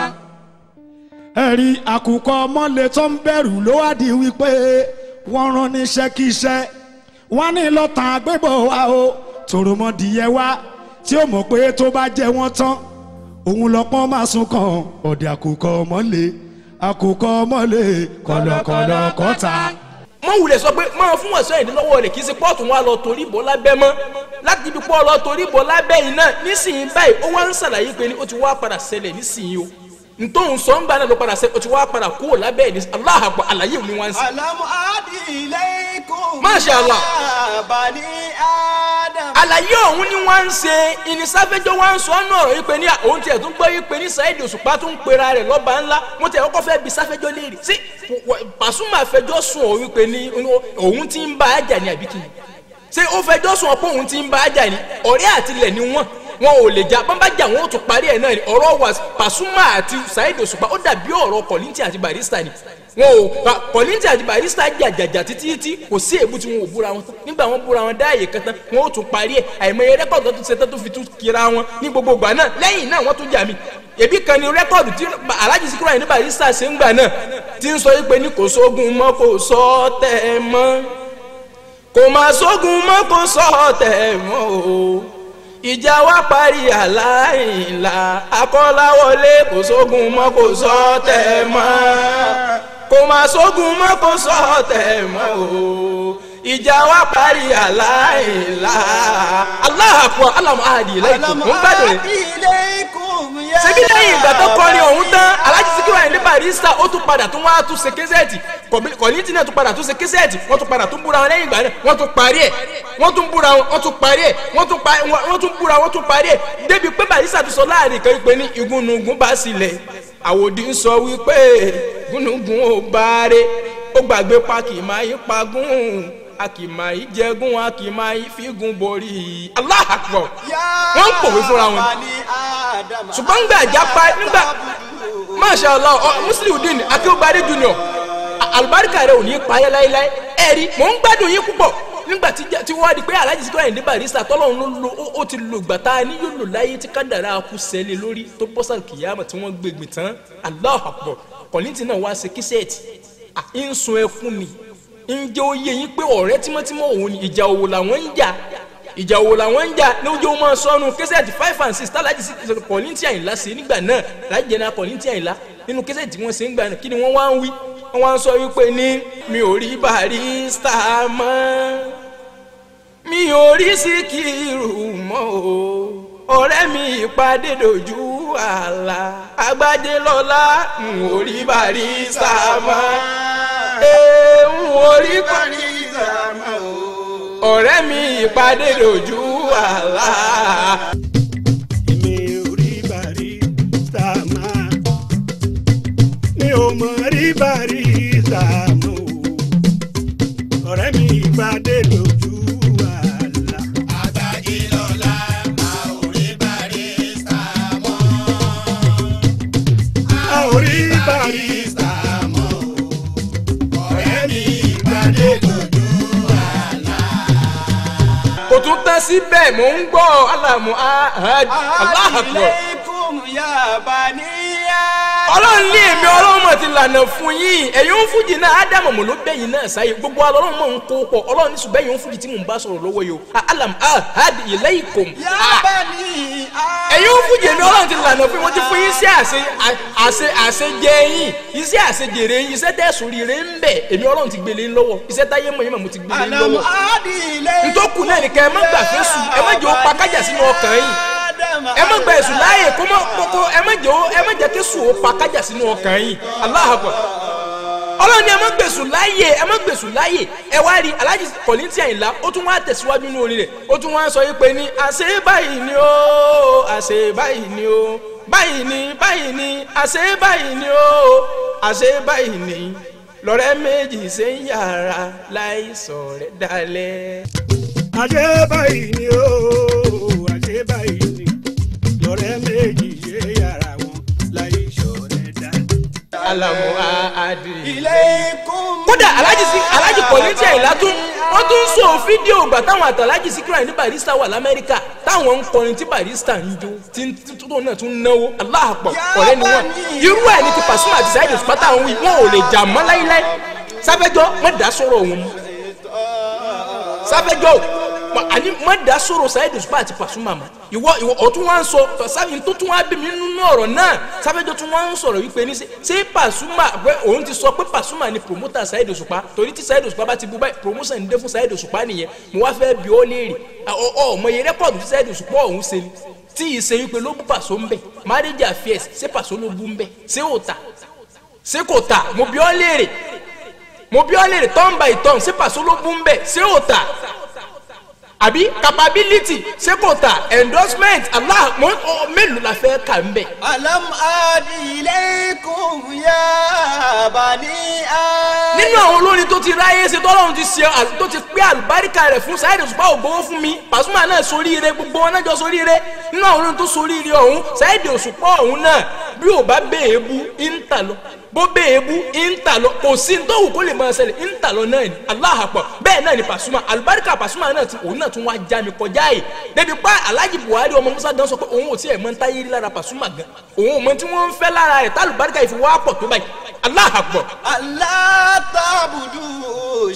Ẹ̀rí àkùkọ mọ́lé tó ń bẹ̀rù ló wá di wípé wọ́n rán níṣẹ́ kí iṣẹ́. Wọ́n ní lọ́tàn àgbébọ̀ wa o tòròmọdìyẹ wa tí ó mọ̀ pé tó bá jẹ wọ́n tán òun lọ́pọ́n máa sún kan ọ̀dẹ̀ àkùkọ mọ́lé. Àkùkọ mọ́lé kọ̀lọ̀kọ̀lọ̀ kọ́ta. Mọ wulẹ̀ sọ pé máa fún Wasiu Àyìndé lọ́wọ́ rẹ̀ kì í ṣe pọ́ọ̀tù wọn lọ torí bọ́ lábẹ́ mọ́ láti ibi pọ́ lọ torí bọ́ lábẹ́ yìí náà nísìnyí báyìí. Ó wá ń ṣàlàyé pé ní ó ti wá padà ṣẹlẹ̀ nísìnyí o, ntòun sọ ń gbà náà ló padà ṣẹlẹ̀, ó ti wá padà kúrò lábẹ́ ẹ̀ ní Allahu Akbar. Àlàyé òní wá ń sìn. Alamu adi ilaykum Masha Allah. ya bani Adam. Àlàyé ọ̀hún ni wọ́n ń ṣe ìnísàfẹ́jọ́ wọ́n ń sọ ọ́nà ọ̀rọ̀ yìí pé ní òun tiẹ̀ tún gbọ́ yìí pé ní Saheed Òṣùpá tún ń pera rẹ̀ lọ́ba ńlá. Wọ́n tiẹ̀ kọ́kọ́ fẹ́ bi Sáfẹ́jọ́ léèrè sí Pasuma fẹjọ́ sùn ọ̀ wípé ní òun ti ń bá a jà ní àbí kí ni? Ṣé ó fẹjọ́ sùn ọ̀ pé òun ti ń bá a jà ní? Ọ̀rẹ́ àtilẹ̀ ni wọ́n ò lè jà, bọ́n bá jà wọn ò tún parí ẹ̀ náà ni. Ọ̀rọ̀ wa Pasuma àti Saheed Òṣùpá ó dàbí ọ̀rọ̀ Kollington àti Barrister ni. Wọn ò Kollington àti Barrister jàjàjà títí tí kò sí èébú tí wọn ò búra wọn tán. Nígbà wọn búra wọn dáàyè kan tán wọn ò tún parí ẹ̀. Àìmọye rẹ́kọ̀dù tó tún ṣe tán tó fi tún kira wọn ní gbogbo ìgbà náà. Lẹ́yìn náà wọ́n tún jà mí. Èbí kan ni rẹ́kọ̀dù tí Alhaji Sikiru Ayinde Barrister ṣe ń gbà náà tí ń sọ pé ní kò sógun mọ́ kò sọ tẹ̀ mọ́, kò má sógun mọ́ kò sọ tẹ̀ mọ́ o, ìjà wa parí Àlàyìnlá Akọ́láwọlé kò sógun mọ́ kò sọ tẹ̀ mọ́, kò má sógun mọ́ kò sọ tẹ̀ mọ́ o, ìjà wa parí Àlàyìnlá. Allahu Akbar. Alamu ahadi ilaykum. Mo ń gbádùn rẹ̀. Ṣebí lẹ́yìn ìgbà tó kọrin ọ̀hún tán Alhaji Sikiru Ayinde Barrister ó tún padà tún wá tún ṣe késẹ́ẹ̀tì. Kollington náà tún padà tún ṣe késẹ́ẹ̀tì. Wọ́n tún padà tún búra wọn lẹ́yìn ìgbà náà, wọ́n tún parí ẹ̀, wọ́n tún búra wọn, wọ́n tún parí ẹ̀, wọ́n tún búra wọ́n tún parí ẹ̀ débi pé Barrister tún sọ láàrin kan pé ní igúnnugún bá sílẹ̀ àwòdì ń sọ wípé gúnnugún ò bá rè ó gbàgbé pa kì máa yí pagún a kì máa yí jẹgún a kì máa yí fígun borí. Allahu Akbar. Wọ́n ń pòwe fúnra wọn. Ṣùgbọ́n ńgbà jápa nígbà Masha Allah Musliudeen Akéwùgbadé Junior àlùbáríkà rẹ ò ní parẹ́ láéláé. Ẹ rí mò ń gbádùn yín púpọ̀ nígbà tí wọ́n di pé Alhaji Sikiru Ayinde Barrister tọ́lọ́run ló ó ti lò gbà tá a ní yóò lò láyé tí kádàrá kú sẹ́lẹ̀ lórí tó bọ́ sàlù kìyàmọ̀ tí wọ́n gbégbé tán. Allahu Akbar. Kollington náà wá ṣe kíṣẹ́ẹ̀tì à ń sun ẹkún ni ń jẹ́ ó yé yín pé ọ̀rẹ́ tímọ́tímọ́ òun ni ìjà òwò làwọn ń jà ìjà òwò làwọn ń jà lójú ó máa sọnù kíṣẹ́ẹ̀tì 5 and 6 tálájì sí Kollington Àyìnlá ṣe nígbà náà láì jẹ́ náà Kollington Àyìnlá nínú kíṣẹ́ẹ̀tì tí wọ́n ṣe ń gbà náà kí ni wọ́n wá ń wí wọ́n wá ń sọ wípé ní mi ò rí Barrister mọ́ mi ò rí Síkírù mọ́ o ọ̀rẹ́ mi ìpàdé dojú àlà Agbájé lọ́lá n ò rí Barrister mọ́ n ò rí Barrister mọ́ o ọ̀rẹ́ mi ìpàdé dojú àlà. Èmi ò rí Barrister mọ́ mi ò mọ̀ rí Barrister mọ́ o ọ̀rẹ́ mi ìpàdé dojú àlà. Agbájé lọ́lá a ò rí Barrister mọ́. A ò rí Barrister mọ́ o ọ̀rẹ́ mi ìpàdé dojú àlà. Kò tún tán síbẹ̀ mò ń gbọ́ alamu ahad Allahu Akbar. Ilaykum ya bani Ọlọ́run ní èmi Ọlọ́run mọ̀ ti lànà fún yín ẹ̀yin ń fújì náà ádámù mọ̀ ló bẹ̀yìn náà sáyé gbogbo Ọlọ́run mọ̀ ń kó pọ̀ Ọlọ́run ní ṣùgbọ́n ẹ̀yin ń fújì tí mò ń bá sọ̀rọ̀ lọ́wọ́ yìí o alam ahad ilaykum. Ya bani ẹ̀yin ń fújì èmi Ọlọ́run ti lànà fún yín mo ti fún yín sí àṣejẹ yín iṣẹ́ àṣejèrè yín iṣẹ́ tẹ̀sùn rire ń bẹ̀ èmi Ọlọ́run ti gbélé ń lọ́wọ́ iṣẹ́ táyé mọ̀ yín mọ̀ mo ti gbélé ń lọ́wọ́ ntòkù náà nìkan ẹ má gbà fésù ẹ má jẹ́ ó pa kájà sínú ọkàn yín ẹ má gba èṣù láàyè kó má kókó ẹ má jẹ́ ó ẹ má jẹ́ kéṣù ó pa kájà sínú ọkàn yín Allahu Akbar. Ọlọ́run ni ẹ má gbèsù láàyè ẹ má gbèsù láàyè ẹ wá rí Alhaji Kollington Àyìnlá ó tún wá tẹ̀síwájú nínú orin rẹ̀ ó tún wá sọ yìí pé ní àṣẹ báyìí ni ó àṣẹ báyìí ni ó báyìí ni báyìí ni àṣẹ báyìí ni ó àṣẹ báyìí ni lọ́rẹ́ méjì ṣe ń yàrá láìsọ̀ rẹ̀ dalẹ̀. Àṣẹ báyìí ni ó àṣẹ báyìí ni lọ́rẹ́ méjì ṣe yàrá wọn láì ṣọ̀rẹ́ dá. Alamu ahadi. Ilaykum. Kódà Alhaji Kollington Àyìnlá tún wọ́n tún sọ fídíò ìgbà táwọn àtàlájì Síkírù Àyìndé Barrister wà l'Amẹ́ríkà táwọn ń kọrin tí Barrister ń jó tí tó náà tún náwó Allahu Akbar ọ̀rẹ́ ni wọ́n irú ẹ̀ ní ti Pasuma àti Saheed Òṣùpá táwọn wí wọn ò lè jà mọ́ láíláí Sáfẹ́jọ́ mọ́ dá sọ̀rọ̀ òun mọ́ Sáfẹ́jọ́ àní mọ́ dá sọ̀rọ̀ Saheed Òṣùpá àti Pasuma mọ́ ìwọ ìwọ ọtún wá ń sọ sáfì tó tún wá bí mi nínú ọ̀rọ̀ náà Sáfẹ́jọ́ tún wá ń sọ̀rọ̀ wípé ní ṣé Pasuma pé òun ti sọ pé Pasuma ni promoter Saheed Òṣùpá torí tí Saheed Òṣùpá bá ti bú báyìí promotion ń dé fún Saheed Òṣùpá nìyẹn mo wá fẹ́ bi ọ́ léèrè ọ ọmọ iye rẹ́kọ̀dù tí Saheed Òṣùpá ọ̀hún ṣe ni tí ì ṣe wípé ló bú Paso ń bẹ̀ marriage affairs ṣé Paso ló bú ń bẹ̀ ṣé ò tà ṣé kò tà mo bi ọ́ léèrè mo bi ọ́ léèrè turn by turn ṣé Paso ló bú ń bẹ̀ ṣé ò tà àbí capability ṣé kò tà endorsement Allah mo mélòó la fẹ́ kà ń bẹ̀. Alam adi ilaykum ya bani Adam. Nínú àwọn olórin tó ti ráyé ṣe tọ́lọ́run ti ṣe tó ti pé àlùbáríkà rẹ̀ fún Saheed Òṣùpá ògbówó fún mi Pasuma náà soríire gbogbo wọn náà jọ soríire nínú àwọn olórin tó soríire ọ̀hún Saheed Òṣùpá ọ̀hún náà bí ò bá bèèbú ń tà lọ bó bèèbú ń tà lọ kò sí ní tó wù kó lè máa ṣẹlẹ̀ ń tà lọ náà ni Allahu Akbar bẹ́ẹ̀ náà ni Pasuma àlùbáríkà Pasuma náà ti òun náà tún wá já mi kọjá yìí débi pa Alhaji Buhari ọmọ Musa gan sọ pé òun ò tiẹ̀ mọ̀ ń táyé rí lára Pasuma gan òun ò mọ̀ tí wọ́n ń fẹ́ lára rẹ̀ tálùbáríkà ìfi wá pọ̀ tó báyìí Allahu Akbar. Allah ta'budu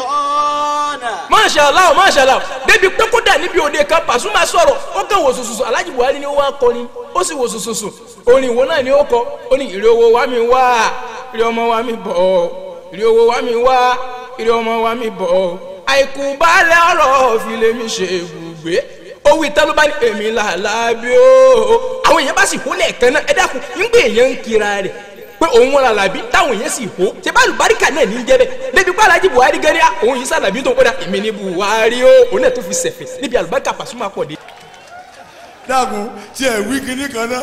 shaytana. Masha Allah Masha Allah débi pé kódà níbi òde kan Pasuma sọ̀rọ̀ ó kàn wò sùsùsù Alhaji Buhari ni ó wá kọrin ó sì wò sùsùsù orin ìwọ náà ni ó kọ ó ní ìrè owó wa mi wá ìrè ọmọ wa mi bọ̀ ìrè owó wa mi wá ìrè ọmọ wa mi bọ̀ àìkú balẹ̀ ọ̀rọ̀ fi lè mi ṣe ibùgbé owó ìtàn ló bá ní èmi làlábí o àwọn èèyàn bá sì hó lẹ́ẹ̀kan náà ẹ dákun nígbà èèyàn ń kira rẹ̀ pé òun wọn làlàbí táwọn èèyàn sì hó ṣe bá àlùbáríkà náà ní jẹ́ bẹ́ẹ̀ débi pé Alhaji Buhari gẹ́rẹ́ òun yìí sàlàbí tó ń kódà èmi ní Buhari o òun náà tó fi sẹ̀fẹ̀ níbi àlùbáríkà Pasuma pọ̀ dé. Dákun tí ẹ wí kinní kan náà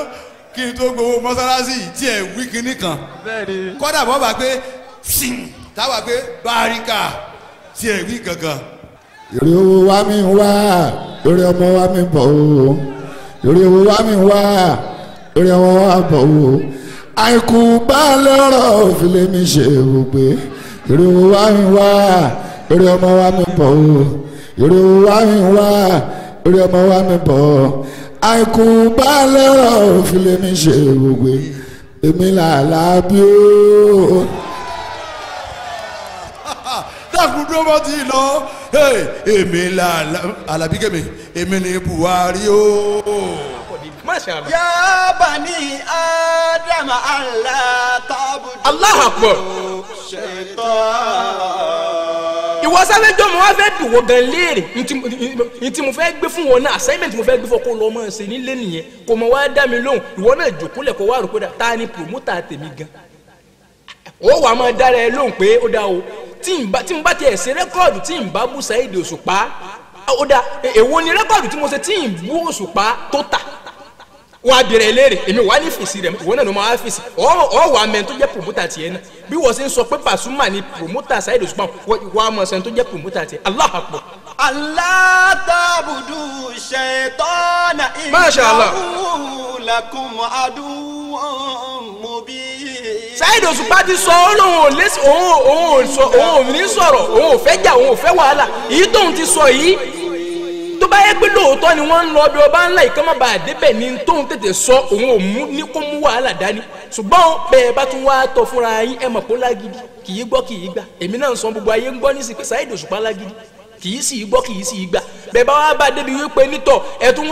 kí n tó gbowó mọ́sálásí tí ẹ wí kinní kan kọ́dà bọ́ bá pé táwa pé báríkà tí ẹ wí kankan. Èrè owó wa mi wá èrè ọmọ wa mi bọ̀ o èrè owó wa mi wá èrè ọmọ wa bọ̀ o àìkú bá lọ́rọ̀ òfin lèmi ṣe ibùgbé èrè owó wa mi wá èrè ọmọ wa mi bọ̀ o èrè owó wa mi wá èrè ọmọ wa mi bọ̀ o àìkú bá lọ́rọ̀ òfin lèmi ṣe ibùgbé. Èmi làlá bí ó. Dákun dúró bọ́ ti lọ. Èmi làlá Àlàbí kẹ́mi èmi ni Buhari o. Masha Allah. Ya bani Adama Allah ta'budu. Allahu Akbar. Shaitan. Ìwọ sáfẹ́ jọ́ mo wá fẹ́ dùn wọ́n gan léèrè ní tí mo fẹ́ gbé fún wọn náà assignment mo fẹ́ gbé fún ọ kó lọ mọ́ ṣe nílé nìyẹn kò mọ̀ wá dá mi lóhùn ìwọ náà jòkólẹ̀ kó wá rò pé ta ni promoter tèmi gan. Ó wàá máa dára ẹ lóhùn pé ó dá o tí n bá tiẹ̀ ṣe rẹ́kọ̀dù tí n bá bú Saheed Òṣùpá ó dá èwo ni rẹ́kọ̀dù tí mo ṣe tí n bú Òṣùpá tó tà wọ́n á bẹ̀rẹ̀ léèrè èmi wà ní fèsì rẹ̀ ìwọ náà ló máa fèsì ọ̀ wà mẹ́rin tó jẹ́ promoter tiẹ̀ náà bí wọ́n ṣe ń sọ pé Pasuma ni promoter Saheed Òṣùpá wọ́n á mọ̀ sẹ́ni tó jẹ́ promoter tiẹ̀. Allahu Akbar. Allah ta'budu shaytana Masha Allah. innahu lakum aduwwun mubin. Saheed Òṣùpá ti sọ ó lóun ò lé òun ò sọ òun ò ní sọ̀rọ̀ òun ò fẹ́ jà òun ò fẹ́ wàhálà èyí tóun ti sọ yìí tó bá yẹ pé lóòótọ́ ni wọ́n ń lọ bí ọba ńlá ìkànnì bá débẹ̀ ní tóun tètè sọ òun ò mú ní kó mú wàhálà dání ṣùgbọ́n bẹ́ẹ̀ bá tún wá tọ́ fúnra yín ẹ mọ̀ pé ó lágídí kì í gbọ́ kì í gbà èmi náà ń sọ gbogbo ayé ń gbọ́ ní sí pé Saheed Òṣùpá lágídí kì í sì í gbọ́ kì í sì í gbà bẹ́ẹ̀ bá wá bá débi wípé nítọ̀ ẹ tún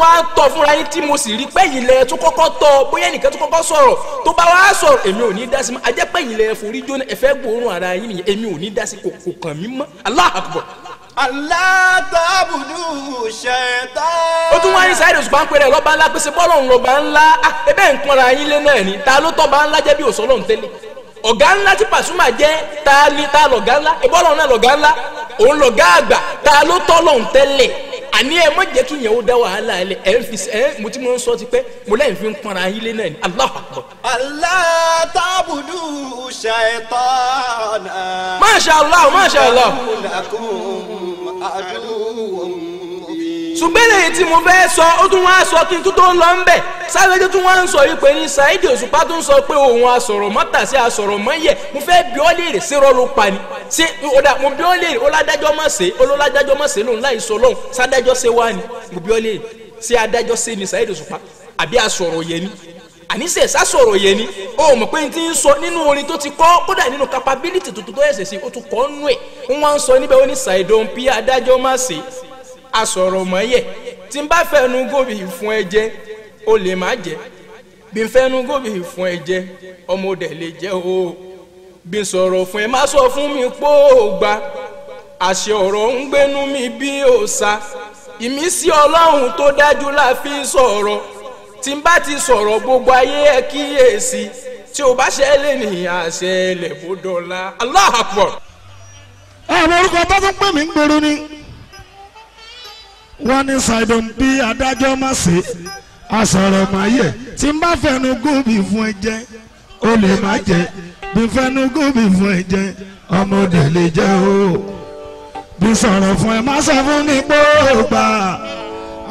wá tọ́ fúnra yín tí mo sì rí pẹ́yìn lẹ tún kọ́kọ́ tọ́ bóyá ẹnìkan tún kọ́kọ́ sọ̀rọ̀ tó bá wá sọ̀rọ̀ èmi ò ní dá sí mọ́ ajẹ́ pẹ́yìn lẹ forí jóná ẹ fẹ́ gbóòórùn ara yín nìyẹn èmi ò ní dá sí kò kàn mí mọ́. Allahu Akbar. Allah ta'budu shaitan. Ó tún wá ní Saheed Òṣùpá ń pèrè lọ́ba ńlá pèsè bọ́ọ̀lù ọ̀hún lọ́ba ńlá ebe nǹkan ra yín lé náà ni ta ló tọ́ba ńlá jẹ́ bí òsọ́lọ́ ń tẹ́lẹ̀ ọ̀gá ńlá tí Pasuma jẹ́ ta ni ta lọ̀gá ńlá ìbọ́lọ̀ náà lọ̀gá ńlá òun lọ̀gá àgbà ta ló tọ́lọ̀ ń tẹ́lẹ̀ àní ẹ má jẹ́ kí ìyẹn ó dá wàhálà ẹ lẹ ẹ ń fi ẹ mo ti mọ ń sọ ti pẹ́ mo lẹ́yìn fi ń pọnra yín lé náà ni. Allahu Akbar. Allah ta'budu shaitan. Masha Allah, Masha Allah. Ṣùgbọ́n èyí tí mo fẹ́ sọ ó tún wá sọ kí n tún tó ń lọ ń bẹ̀ sáfẹ́jọ́ tún wá ń sọ yìí pé ní Saheed Òṣùpá tún sọ pé òun asọ̀rọ̀ mọ́tà sí asọ̀rọ̀ mọ́yẹ̀ mo fẹ́ bi ọ́ léèrè ṣé rọ́ ló pa ni ṣé ọ̀dà mo bi ọ́ léèrè ó ládájọ́ mọ̀ ṣe olóládájọ́ mọ̀ ṣe lòun láì sọ lọ́hùn sádájọ́ ṣe wá ni mo bi ọ́ léèrè ṣé adájọ́ ṣe ni Saheed Òṣùpá àbí asọ̀rọ̀ yẹ ni àníṣe sásọ̀rọ̀ yẹn ni ó mọ̀ pé n ti ń sọ nínú orin tó ti kọ́ kódà nínú capability tuntun tó ẹ̀sẹ̀ sí ó tún kọ́ nú ẹ̀ ń wá ń sọ níbẹ̀ ó ní Saheed Òǹpí adájọ́ má ṣe asọ̀rọ̀ mọ́yẹ̀ tí n bá fẹ́nu gómìn fún ẹ jẹ ó lè má jẹ bí n fẹ́nu gómìn fún ẹ jẹ ọmọ òdẹ lè jẹ o bí n sọ̀rọ̀ fún ẹ má sọ fún mi pé ó gba àṣẹ ọ̀rọ̀ ń gbénú mi bí òòṣà ìmísí Ọlọ́run tó dájú la fi ń sọ̀rọ̀ tí n bá ti sọ̀rọ̀ gbogbo ayé ẹ kíyèsí tí o bá ṣẹlẹ̀ ní àṣẹ ilẹ̀ bó dọ̀la. Allahu Akbar. Àwọn orúkọ tó tún pè mí ń gbòòrò ni wọ́n ní Saheed Òǹpí adájọ́ má ṣe asọ̀rọ̀ má yẹ tí n bá fẹnu gómìn fún ẹ jẹ ó lè má jẹ bí fẹnu gómìn fún ẹ jẹ ọmọdé lè jẹ o bí sọ̀rọ̀ fún ẹ má sọ fún mi pé ó gbà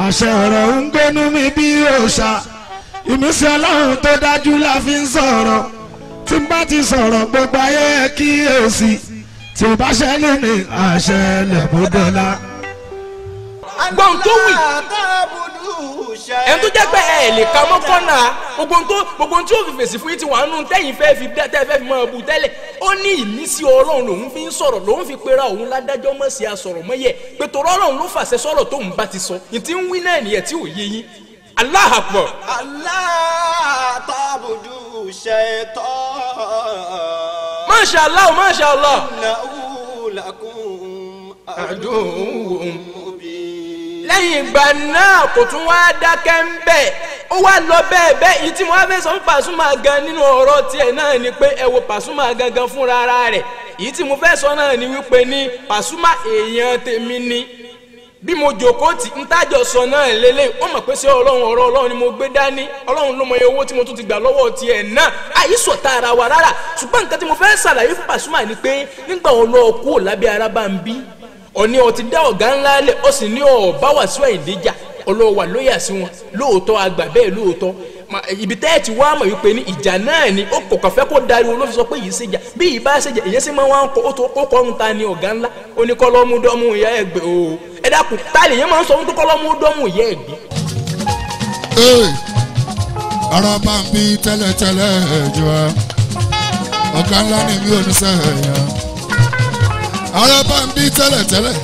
àṣẹ ọ̀rọ̀ ń gbénú mi bí òòṣà ìmísí Ọlọ́run tó dájú la fi ń sọ̀rọ̀ tí n bá ti sọ̀rọ̀ gbogbo ayé kíyèsí tí o bá ṣẹlẹ̀ ní àṣẹ lẹ̀ bó dọ̀la. Gbọ́n tó wì ẹni tó jẹ́ pé ẹ lè ka mọ́kànnà gbogbo tí ó fi fèsì fún yín ti wà nù tẹ́yìn fẹ́ fi tẹ́ fẹ́ fi mọ́ ọbù tẹ́lẹ̀ ó ní ìmísí Ọlọ́run lòun fi ń sọ̀rọ̀ lòun fi pera òun ládájọ́ mọ̀ sí asọ̀rọ̀ mọ́yẹ̀ pé torọ́ Ọlọ́run ló fàṣẹ sọ̀rọ̀ tóun bá ti sọ ní ti ń wí náà nìyẹn tí ò yé yín. Allahu Akbar. Allah ta'budu shaitan. Masha Allah, Masha Allah. Innahu lakum aduwwun mubin. Lẹ́yìn ìgbà náà kò tún wá dákẹ́ ń bẹ̀ ó wá lọ bẹ́ẹ̀ bẹ́ẹ̀ yìí tí mo wá fẹ́ sọ fún Pasuma gan nínú ọ̀rọ̀ tiẹ̀ náà ni pé ẹ wo Pasuma gangan fúnra ara rẹ̀ yìí tí mo fẹ́ sọ náà ni wípé ní Pasuma èèyàn tèmi ni bí mo jòkó tí ń tájọ sọ náà lélẹ̀ ó mọ̀ pé ṣé Ọlọ́run ọ̀rọ̀ Ọlọ́run ni mo gbé dání Ọlọ́run ló mọ iye owó tí mo tún ti gbà lọ́wọ́ tiẹ̀ náà àyíṣọ tààrà wà rárá ṣùgbọ́n nǹkan tí mo fẹ́ ṣàlàyé fún Pasuma ni pé nígbà wo lọ kúrò lábẹ́ ara bá ń bí ọ̀ní ọtí dá ọ̀gá ńlá lẹ̀ ó sì ní ọ̀bá Wàsíù Àyìndé jà ọlọ́wà lóyà sí wọn lóòótọ́ àgbà bẹ́ẹ̀ lóòótọ́ ibi tẹ́ ẹ̀ ti wá mọ̀ wípé ní ìjà náà ni ó kò kàn fẹ́ kó dariwo ló fi sọ pé yìí ṣèjà bí yìí bá ṣèjà ìyẹn sì máa wá ń kọ ó kọ́ ń ta ni ọ̀gá ńlá ó ní kọ́lọ́mú dọ́mú ìyá ẹ̀gbẹ́ o ẹ dákun ta lè yẹn máa ń sọ fún tó kọ́lọ́mú dọ́mú ìyá ẹ̀gbẹ́. Ara bá ń bí tẹ́lẹ̀tẹ́lẹ̀ jù wá. Ọ̀gá ńlá ni mi ò ní sẹ́yìn. Ara bá ń bí tẹ́lẹ̀tẹ́lẹ̀.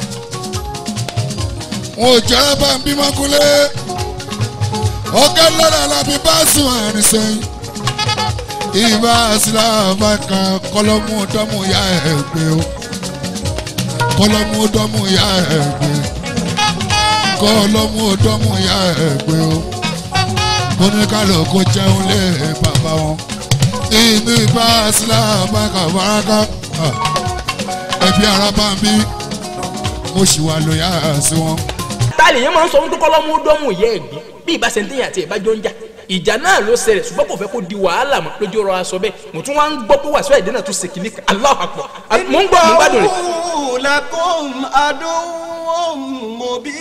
Wọn ò jẹ́ ara bá ń bí mọ́kúnlé. Ọ̀gá ńlá làbí bá sùn àrùn sẹ́yìn. Ìbá síláàbà kan kọlọ́mù dọ́mù ya ẹ̀ gbé o. Kọlọ́mù dọ́mù ya ẹ̀ gbé. Kọlọ́mù dọ́mù ya ẹ̀ gbé o. Kóníkàlò kó jẹun lé bàbá wọn. Inú ìbá síláàbà kan faraká. Ẹbí ara bá ń bí. Mo sì wà lóyà sí wọn. Táàlì yẹn máa ń sọ fún kọlọ́mù dọ́mù yẹ ẹ̀ gbé. Bí ìbá sẹ́ńtẹ̀yìn àti ìbájọ́ ń jà. Ìjà náà ló ṣẹlẹ̀ ṣùgbọ́n kò fẹ́ kó di wàhálà mọ́ lójú ọ̀rọ̀ aṣọ bẹ́ẹ̀ mo tún wá ń gbọ́ pé Wàsíù Àyìndé náà tún ṣe kìíní Allahu Akbar mo ń gbọ́ mo ń gbádùn rẹ̀. Lakum aduwwun mubin.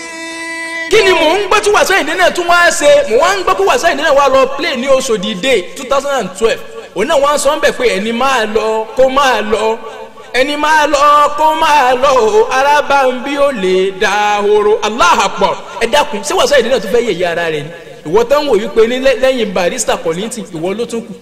Kí ni mò ń gbọ́ tí Wàsíù Àyìndé náà tún wá ṣe? Mo wá ń gbọ́ pé Wàsíù Àyìndé náà wá lọ play ní Oṣòdì Day 2012 òun náà wá ń sọ ń bẹ̀ pé ẹni máa lọ kó máa lọ ẹni máa lọ kó máa lọ o Arábàmbí ò lè dahoro Allahu Akbar. Ẹ dákun ṣé Wàsíù Àyìndé náà tún fẹ́ yẹ̀yẹ́ ara rẹ̀ ni? Ìwọ tán wò wípé ní lẹ́yìn Barrister Kollington ìwọ ló tún kù.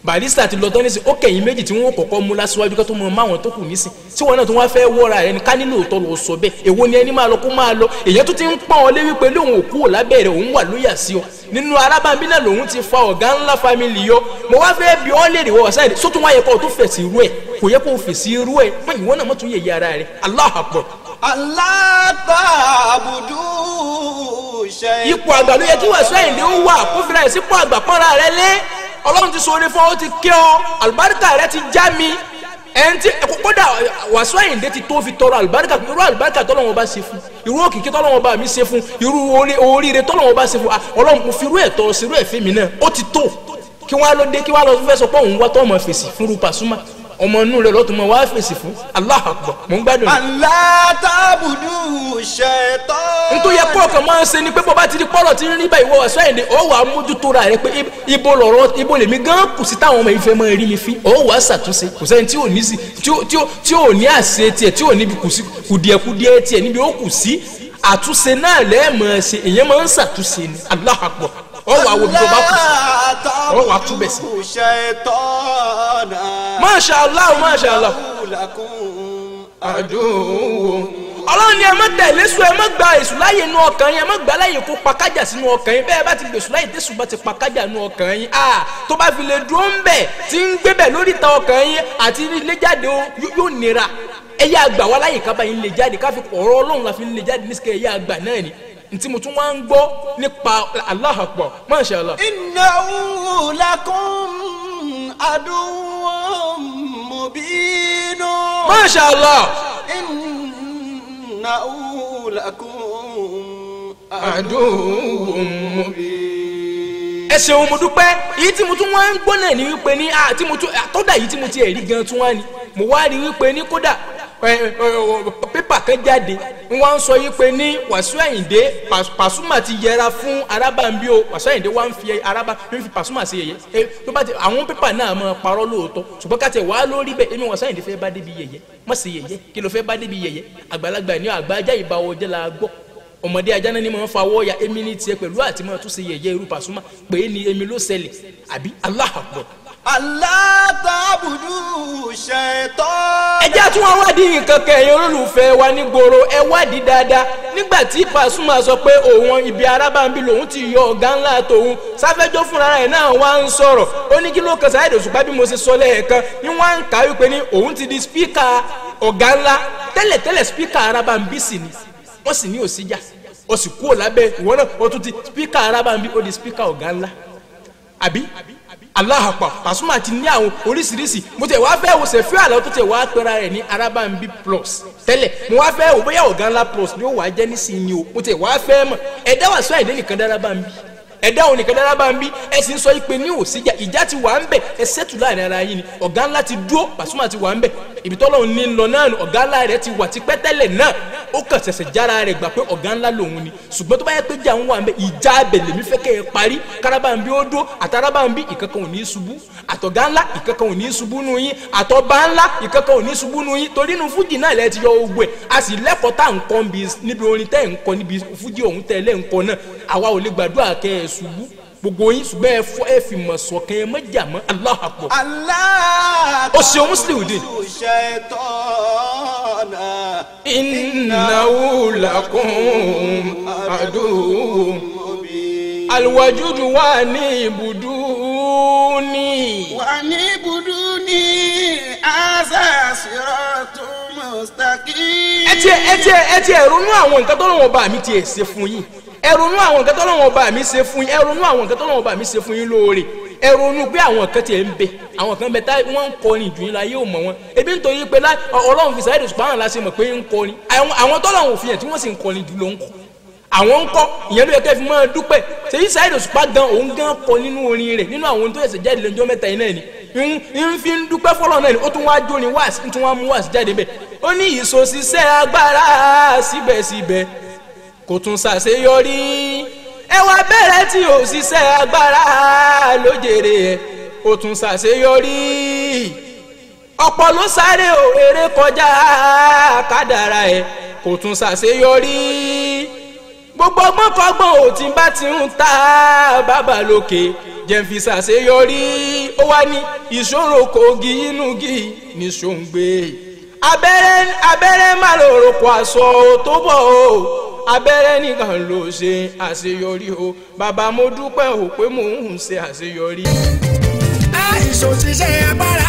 Barrister ti lọ tán nísìn ó kẹ̀yìn méjì tí wọ́n kọ́kọ́ mú lásìwájú ká tó mọ máwọn tó kù nísìn tí wọn náà tún wá fẹ́ wọ́ra rẹ ní ká nílò òótọ́ lọ sọ bẹ́ẹ̀. Èwo ni ẹni máa lọ kó máa lọ? Èyàn tó ti ń pọ́n ọ lé wípé lóun ò kúrò lábẹ́ rẹ̀ òun wà lóyà sí ọ nínú Arábàmbí náà lòun ti fa ọ̀gá ńlá family yọ. Mo wá fẹ́ bi ọ́ léèrè wọ Wàsíù Àyìndé sótún wáyé kó o tó fèsì irú ẹ̀? Kò yẹ kó o fèsì irú ẹ̀ mọ ìwọ náà mọ̀ tún yẹ̀yẹ́ ara rẹ̀. Allahu Akbar. Allah ta'budu shaytan. Ipò àgbà ló yẹ kí Wàsíù Àyìndé ó wà kó fira ẹ̀ sípò àgbà pọ́nra rẹ lé. Ọlọ́run ti sọ̀rọ̀ fún ọ, ó ti kẹ́ ọ, àlùbáríkà rẹ ti já mi. Ẹn tí kódà Wàsíù Àyìndé ti tó fi tọrọ àlùbáríkà, irú àlùbáríkà tọ́lọ́run bá ṣe fún, irú òkìkí tọ́lọ́run bá mi ṣe fún, irú oríire tọ́lọ́run bá ṣe fún, Ọlọ́run kò fi irú ẹ̀tọ́ sí irú ẹ̀fẹ́ mi náà ó ti tó. Kí wọ́n á lọ dé kí wọ́n á lọ fẹ́ sọ pé òun wá tọ́ ọmọ fèsì fún ru Pasuma ọmọ inú rẹ lọ́tún mọ́ wá fèsì fún. Allahu Akbar mò ń gbádùn. Allah ta'budu shaytan. N tó yẹ kó ọkàn máa ń ṣe ni pé bó bá ti di pọ́lọ̀ tí ń rí báyìí wọ́n Wàsíù Àyìndé ó wàá mójútó ra rẹ pé ibo lọ̀rọ̀ ibo lèmi gan kù sí táwọn ọmọ yìí fẹ́ máa rí mi fín. Ó wàá ṣàtúnṣe kò sẹ́ni tí ò ní sí tí ò ní àṣẹ tiẹ̀ tí ò níbi kù sí kùdìẹ̀kùdìẹ̀ tiẹ̀ níbi ó kù sí àtúnṣe náà lẹ́ẹ̀mọ̀ ṣe èèyàn máa ń ṣàtúnṣe ni. Allahu Akbar ó wàá wo bí tó bá kù sí ó wàá túbẹ̀ sí. Masha Allah, Masha Allah. Ọlọ́run ni ẹ má tẹ̀lé èṣù, ẹ má gba èṣù láyè inú ọkàn yín, ẹ má gbà láyè kó pa kájà sínú ọkàn yín. Bẹ́ẹ̀ bá ti gbèsù láyè tẹ̀sù bá ti pa kájà inú ọkàn yín, tó bá fi lè dúró ń bẹ̀ tí ń gbé bẹ̀ lórí ìta ọkàn yín àti ilé jáde yóò nira. Ẹ yá àgbà wá láyè kábàá yín lè jáde káfí ọ̀rọ̀ Ọlọ́run la fi ń lè jáde nísìkẹ́ ẹ yá àgbà náà ni. Ntí mo tún wá ń gbọ́ nípa Allahu Akbar, Masha Allah. Innahu lakum aduwwun mubin. Masha Allah. Innahu lakum aduwwun mubin. Ẹ ṣeun mo dúpẹ́. Èyí tí mo tún wá ń gbọ́ náà ni wípé ní tí mo tún àtọ́dà yìí tí mo ti ẹ̀rí gan tún wá ni mo wá rí wípé ní kódà pépà kan jáde wọ́n ń sọ yìí pé ní Wàsíù Àyìndé Pasuma ti yẹra fún Arábàmbí o. Wàsíù Àyìndé wá ń fi Araba ń fi Pasuma ṣe yẹ̀yẹ́ tó bá ti àwọn pépà náà máa parọ́ lóòótọ́ ṣùgbọ́n ká tẹ̀ wá lórí bẹ́ẹ̀ èmi Wàsíù Àyìndé fẹ́ bá débi yẹ̀yẹ́ má ṣe yẹ̀yẹ́ kí ló fẹ́ bá débi yẹ̀yẹ́? Àgbàlagbà ní àgbà ajá ìbáwọ̀ jẹ́ la gbọ́ ọmọdé ajá náà ni mo ń fa ọwọ́ ya èmi ní tiẹ̀ pẹ̀lú àti máa tún ṣe yẹ̀yẹ́ irú Pasuma pé ní èmi ló ṣẹlẹ̀ àbí Allahu Akbar. Allah ta'budu shaytan. Ẹ jẹ́ tún wá wádìí nǹkan kẹyìn olólùfẹ́ wa nígboro ẹ wádìí dáadáa. Nígbà tí Pasuma sọ pé òun ibi Arábàmbí lòun ti yọ ọ̀gá ńlá tòun Sáfẹ́jọ́ fúnra rẹ̀ náà wá ń sọ̀rọ̀ ó ní kí ló kan Saheed Òṣùpá bí mo ṣe sọ lẹ́ẹ̀kan ní wọ́n á ń kà wípé ní òun ti di spíkà ọ̀gá ńlá tẹ́lẹ̀tẹ́lẹ̀ spíkà Arábàmbí sì ni wọ́n sì ní òsíjà ó sì kúrò lábẹ́ ìwọ náà ó tún ti spíkà Arábàmbí ó di spíkà ọ̀gá ńlá àbí Allahu Akbar. Pasuma ti ní àwọn oríṣiríṣi mo tẹ̀ wá fẹ́ wo Sefiu Alao tó tẹ̀ wá pẹ́ra rẹ̀ ní Arábàmbí plus tẹ́lẹ̀ mo wá fẹ́ wo bóyá ọ̀gá ńlá plus ni ó wàá jẹ́ nísìnyí o mo tẹ̀ wá fẹ́ mọ̀ ẹ̀dá Wàsíù Àyìndé nìkan dára bá ń bí ẹ̀dá òun nìkan dára bá ń bí ẹ sì ń sọ pé ní òsíjà ìjà ti wà ń bẹ̀ ẹ sẹ́tù láàrin ara yín ni ọ̀gá ńlá ti dúró Pasuma ti wà ń bẹ̀ ibi tọ́lọ́run ní lọ náà ọ̀gá ńlá rẹ̀ ti wà tipẹ́ tẹ́lẹ̀ náà ó kàn ṣẹ̀ṣẹ̀ jára rẹ̀ gbà pé ọ̀gá ńlá lòun ni ṣùgbọ́n tó bá yẹ pé jà ń wà ń bẹ̀ ìjà abẹ̀ lèmi fẹ́ kẹ́ ẹ parí Arábàmbí ó dó àtàrábàmbí ìkankan ò ní ṣubú àtọ̀gá ńlá ìkankan ò ní ṣubú nu yín àtọ̀bá ńlá ìkankan ò ní ṣubú nu yín torí inú fújì náà lẹ ti yọ ogun ẹ̀ a sì lẹ́kọ̀ọ́ tá à ń kọ́ níbi orin tẹ́ ń kọ́ níbi fújì ọ̀hún tẹ́ lẹ́ ń kọ́ náà àwa ò lè gbàdúrà kẹ́ ẹ ṣubú Gbogbo yín ṣùgbọ́n ẹ fọ́ ẹ fi mọ̀ sọ̀kan ẹ mọ̀ jà mọ́. Allahu Akbar. Ó ṣeun Musliudeen. Innahu lakum aduwwun alwajudu wa ní ibùdó ní. Wà ní ibùdó ní àṣà siratun mustaqim. Ẹ tiẹ̀ ronú àwọn nǹkan tọ́lọ́run ọba mi tiẹ̀ ṣe fún yín. Ẹ ronú àwọn nǹkan tọ́lọ́run ọba mi ṣe fún yín. Ẹ ronú àwọn nǹkan tọ́lọ́run ọba mi ṣe fún yín lóore. Ẹ ronú pé àwọn kan tiẹ̀ ń bẹ, àwọn kan bẹ tá wọ́n ń kọrin jù yín la yóò mọ̀ wọn. Ebi nítorí pé Ọlọ́run fi Saheed Òṣùpá hàn láṣẹ mọ̀ pé ń kọrin. Àwọn tọ́lọ́run òfin ẹ̀ tí wọ́n sì ń kọrin jù ló ń kọ. Àwọn ń kọ́ ìyẹn ló yẹ kẹ́ fi máa dúpẹ́. Ṣèyí Saheed Òṣùpá gan òun gan kọ nínú orin rẹ̀ nínú àwọn tó ẹ̀sẹ̀ jáde lọ́jọ́ mẹ́ta yìí náà ni ń fi ń dúpẹ́ fọlọ́ náà ni ó tún wá jóni wáàsí ń tún wá mú wáàsí jáde bẹ́ẹ̀. Ó ní ìsòsíṣẹ́ agbára síbẹ̀síbẹ̀ kò tún ṣàṣeyọrí. Ẹ wá bẹ̀rẹ̀ tí òṣìṣẹ́ agbára ló jèrè ẹ̀ kò tún ṣàṣeyọrí. Ọ̀pọ̀ ló sáré o eré kọjá kádàrá ẹ̀ kò tún ṣàṣeyọrí. Gbogbo ọgbọ́nkọgbọ́n ò tí bá ti ń ta bàbá lókè jẹ́ ń fi ṣàṣeyọrí. Ó wá ní ìṣòro kogi inú gi ní ṣòǹgbẹ. Abẹ́rẹ́ má lò rò aṣọ tó bọ̀ o. Abẹ́rẹ́ nìkan ló ṣe àṣeyọrí o. Bàbá mo dúpẹ́ o pé mò ń ṣe àṣeyọrí. Àìṣòṣìṣẹ́ agbára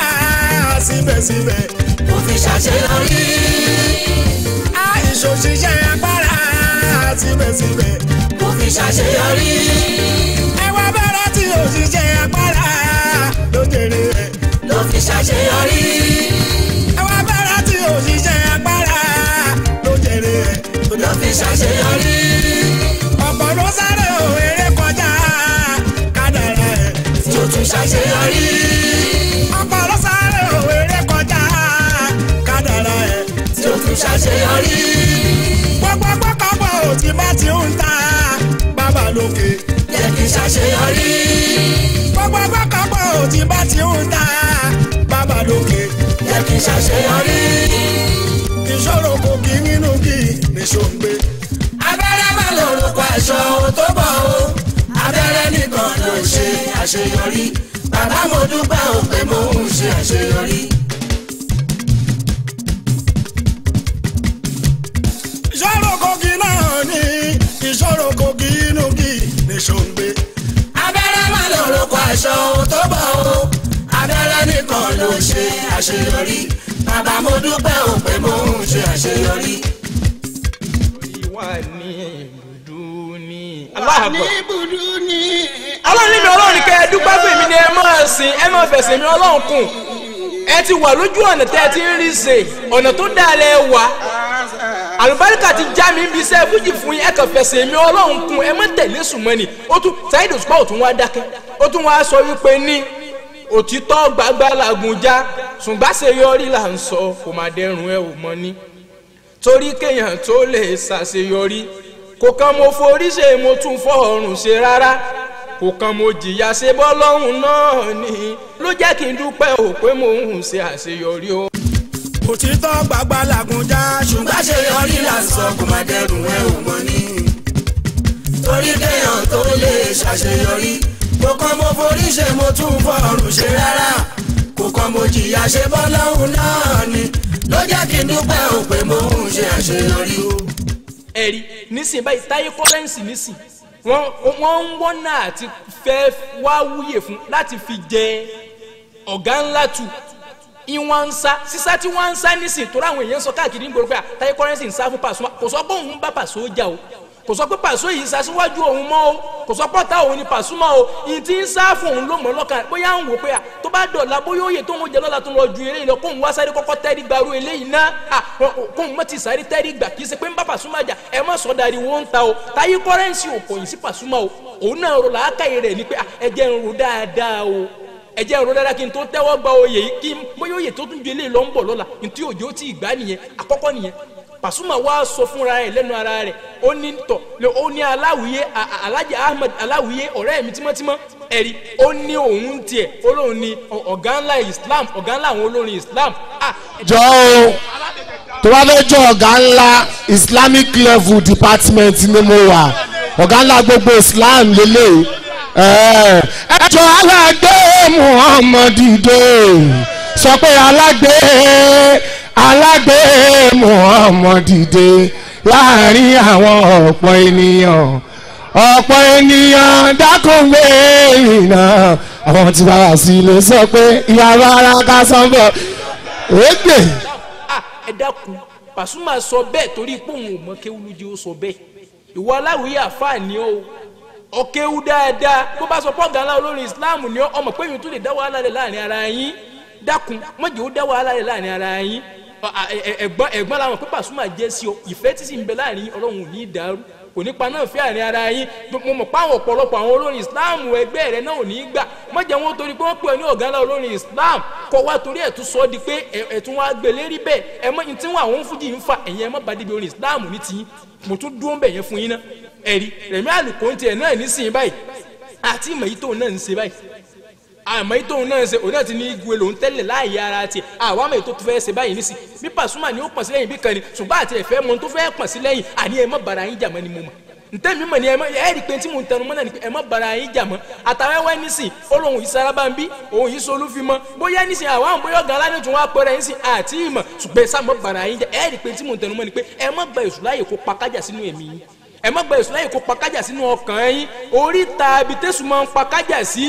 síbẹ̀síbẹ̀ kò fi ṣàṣeyọrí. Àìṣòṣìṣẹ́ agbára síbẹ̀síbẹ̀ kò fi ṣàṣeyọrí. Ẹ wá bẹ̀rẹ̀ tí òṣìṣẹ́ agbára ló jèrè rẹ̀ ló fi ṣàṣeyọrí. Ẹ wá bẹ̀rẹ̀ tí òṣìṣẹ́ agbára ló jèrè rẹ̀ ló fi ṣàṣeyọrí. Ọ̀pọ̀ ló sáré o eré kọjá kádàrá ẹ̀ tí ó tún ṣàṣeyọrí. Ọ̀pọ̀ ló sáré o eré kọjá kádàrá ẹ̀ tí ó tún ṣàṣeyọrí. Gbogbo gbọ́kànbọ̀ ò tí bá ti ń ta bàbá lókè jẹ́ kí n ṣàṣeyọrí. Gbogbo gbọ́kànbọ̀ ò tí bá ti ń ta bàbá lókè jẹ́ kí n ṣàṣeyọrí. Ìṣòro kò kí nínú kí ní ṣòǹgbẹ. Abẹ́rẹ́ má lórúkọ aṣọ tó bọ̀ o. Abẹ́rẹ́ nìkan ló ṣe àṣeyọrí. Bàbá mo dúpẹ́ o pé mo ń ṣe àṣeyọrí. Ìṣòro kò kí náà ní ìṣòro kò kí nínú kí ní ṣòǹgbẹ. Abẹ́rẹ́ má lórúkọ aṣọ tó bọ̀ o. Abẹ́rẹ́ nìkan ló ṣe àṣeyọrí. Bàbá mo dúpẹ́ o pé mo ń ṣe àṣeyọrí. Wà ní ibùdó ní. Wà ní ibùdó ní. Ọlọ́run ní mi Ọlọ́run kẹ́ ẹ dúpẹ́ fún èmi ni ẹ máa sìn ẹ máa fẹ̀sẹ̀ mi Ọlọ́run kùn. Ẹ ti wà lójú ọ̀nà tẹ́ ẹ ti ń rí ṣe ọ̀nà tó dáa lẹ wà. Àlùbáríkà ti já mi bí iṣẹ́ fújì fún yín ẹ kàn fẹ̀sẹ̀ mi Ọlọ́run kùn ẹ má tẹ̀lé sùnmọ́ni. Ó tún Saheed Òṣùpá ò tún wá dákẹ́. Ó tún wá sọ wípé ní òtítọ́ gbagba làgùn já ṣùgbọ́n àṣeyọrí là ń sọ kò má dẹrùn ẹ ò mọ ní. Torí kéèyàn tó lè ṣàṣeyọrí kò kàn mo forí ṣe mo tún fọ́ ọrùn ṣe rárá kò kàn mo jìyà ṣe bọ́lọ́hún náà ni ló jẹ́ kí n dúpẹ́ ò pé mo ń ṣe àṣeyọrí o. Òtítọ́ gbagba làgùn já ṣùgbọ́n àṣeyọrí là ń sọ kò má dẹrùn ẹ ò mọ ní. Torí kéèyàn tó lè ṣàṣeyọrí kò kàn mo forí ṣe mo tún fọ́ ọrùn ṣe rárá kò kàn mo jìyà ṣe bọ́lọ́hún náà ni ló jẹ́ kí n dúpẹ́ ò pé mo ń ṣe àṣeyọrí o. Ẹ̀rí nísìnyí báyìí Táyé Currency nísìn wọ́n ń wọ́nà àti fẹ́ wá wúyè fún láti fi jẹ ọ̀gá ńlá tù ìwọ̀n ń sá sísá tí wọ́n ń sá nísìn tó ráwọn èèyàn sọ káàkiri ń gbòòrò pé Táyé Currency ń sá fún Pasuma kò sọ pé òun ń bá Paso jà o kò sọ pé Paso yìí sá síwájú òun mọ́ o kò sọ pé ọ̀tá òun ni Pasuma o ìyìn tí ń sá fún òun ló mọ̀ lọ́kàn bóyá ń wò pé à tó bá dọ̀la bóyá òye tó ń jẹ lọ́la tó ń lọ ju eléyìí lọ kóun wá sáré kọ́kọ́ tẹ́rí gbaru eléyìí ná à kóun mọ̀ ti sáré tẹ́rí gbà kì í ṣe pé ń bá Pasuma jà ẹ má sọ dari wọ́n ń ta o Táyé Currency ò kọ̀yìn sí Pasuma o òun náà rò làákàyè rẹ̀ ni pé ẹ jẹ́ ń ro dáadáa o ẹ jẹ́ ń ro dáadáa kí n tó tẹ́wọ́ gba oyè yìí kí bóyá òye tó tún ju eléyìí lọ ń bọ̀ lọ́la ntí òjò tí ì gbá nìyẹn àkọ́kọ́ nìyẹn. Pasuma wá sọ fúnra rẹ̀ lẹ́nu ara rẹ̀ ó ní tọ̀ ó ní Aláwìyé Alhaji Ahmed Aláwìyé ọ̀rẹ́ mi tímọ́tímọ́ ẹ̀rí ó ní òun tiẹ̀ ó lóun ní ọ̀gá ńlá Islam ọ̀gá ńlá àwọn olórin Islam. Jọ o tó bá fẹ́ jọ ọ̀gá ńlá Islamic level department ni mo wà ọ̀gá ńlá gbogbo Islam lélẹ̀ Ẹjọ́ alágbé Muhammad dìde sọ pé alágbé alágbé Muhammad dìde láàrin àwọn ọ̀pọ̀ ènìyàn dákúngbé ìrìnà àwọn tí bàbá sí lè sọ pé ìyá bára ká sọ́nbọ̀ ègbè. Ẹ dákun Pasuma sọ bẹ́ẹ̀ torí pé òun ò mọ kéwú lójú ó sọ bẹ́ẹ̀ ìwọ aláwìyé àfáà ni ó ọkéwú dáadáa bó bá sọ pọ́ọ̀gá ńlá olórin Islam ni ọmọ pé yìí tó lè dá wàhálà rẹ̀ láàrin ara yín dákun mọ̀jẹ̀ ó dá wàhálà rẹ̀ láàrin ara yín ẹ̀gbọ́n làwọn pé Pasuma jẹ́ sí ọ ìfẹ́ tí sì ń bẹ láàrin Ọlọ́run ò ní í dàrú kò ní pa náà fẹ́ àárín ara yín mo mọ̀ pé àwọn ọ̀pọ̀lọpọ̀ àwọn olórin Islam ẹgbẹ́ rẹ náà ò ní í gbà mọ̀jẹ̀ wọn torí pé wọ́n pè ọ́ ní ọ̀gá ńlá olórin Islam kọ́ wa torí ẹ̀ tún sọ ọ́ di pé ẹ̀tún wa gbé lérí bẹ́ẹ̀ ẹ mọ̀ tí wọn àwọn fújì ń fa ẹ̀yìn ẹ mọ̀ bá débi orin Islam ní tiyín mo tún dúró ń bẹ̀ yẹn fún yín ná ẹ̀rí Rẹ̀mí Àlùkò ń tiẹ̀ náà nísìnyí báyìí àti ìmọ̀ yìí tóun náà ń ṣe báyìí àmọ́ yìí tóun náà ń ṣe òun náà ti ní igwe lòun tẹ́lẹ̀ láàyè ara tiẹ̀ àwọn àmọ́ yìí tó fẹ́ ṣe báyìí nísìn bí Pasuma ni ó pọ̀n sí lẹ́yìn bí kan ni ṣùgbọ́n àti ẹ̀fẹ́ mọ tó fẹ́ pọ̀n sí lẹ́yìn àní ẹ má bara yín jà mọ́ ni mo mọ̀ ntẹ́mi mọ̀ ni ẹ mọ̀ ẹ rí i pé tí mo ń tẹnu mọ́ náà ni pé ẹ má bara yín jà mọ́ àtàwẹ́wẹ́ nísìn olóhùn yìí sárábà ń bí òun yìí solú fi mọ́ bóyá nísìn àwọn àwọn bóyá ọ̀gá aládùn tún wá pẹ́rẹ́ yín sìn àti ìmọ̀ ṣùgbọ́n ẹ sá mọ́ bara yín jà ẹ rí i pé tí mo ń tẹnu mọ́ ni pé ẹ má gba èṣù láàyè kó pa kájà sínú ẹ̀mí yín ẹ má gba èṣù láyè kó pakájà sínú ọkàn yín oríta ibi tẹ́sù máa ń pakájà sí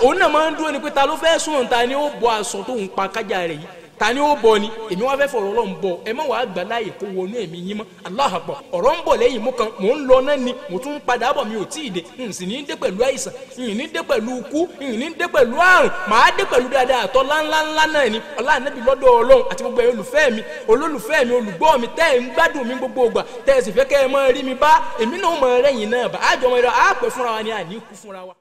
òun náà máa ń dúró ni pé ta ló fẹ́ sùn ta ni ó bọ aṣọ tó ń pakájà rẹ̀ yìí ta ni ó bọ ni èmi wá fẹ́ fọ̀rọ̀ Ọlọ́run bọ ẹ má wàá gbà láàyè kó wọnú ẹ̀mí yín mọ́ Allahu Akbar ọ̀rọ̀ ń bọ̀ lẹ́yìn mú kan mò ń lọ náà ni mo tún ń padà bọ̀ mi ò tí ì dé n sì ní dé pẹ̀lú àìsàn n ní dé pẹ̀lú ikú n ní dé pẹ̀lú àrùn màá dé pẹ̀lú dáadáa àtọ́ ńláńláńlá náà ni ọlá ànábì lọ́dọ̀ Ọlọ́run àti gbogbo ẹ̀yin olùfẹ́ mi olólùfẹ́ mi olùgbọ́ mi tẹ́ ẹ̀ ń gbádùn mi gbogbo ìgbà tẹ́ ẹ sì fẹ́ kẹ́ ẹ máa rí mi bá èmi náà máa rẹ́yìn náà bá àjọmọ́ ẹ̀rọ àápẹ́ fúnra wa ni àní kú fúnra wa.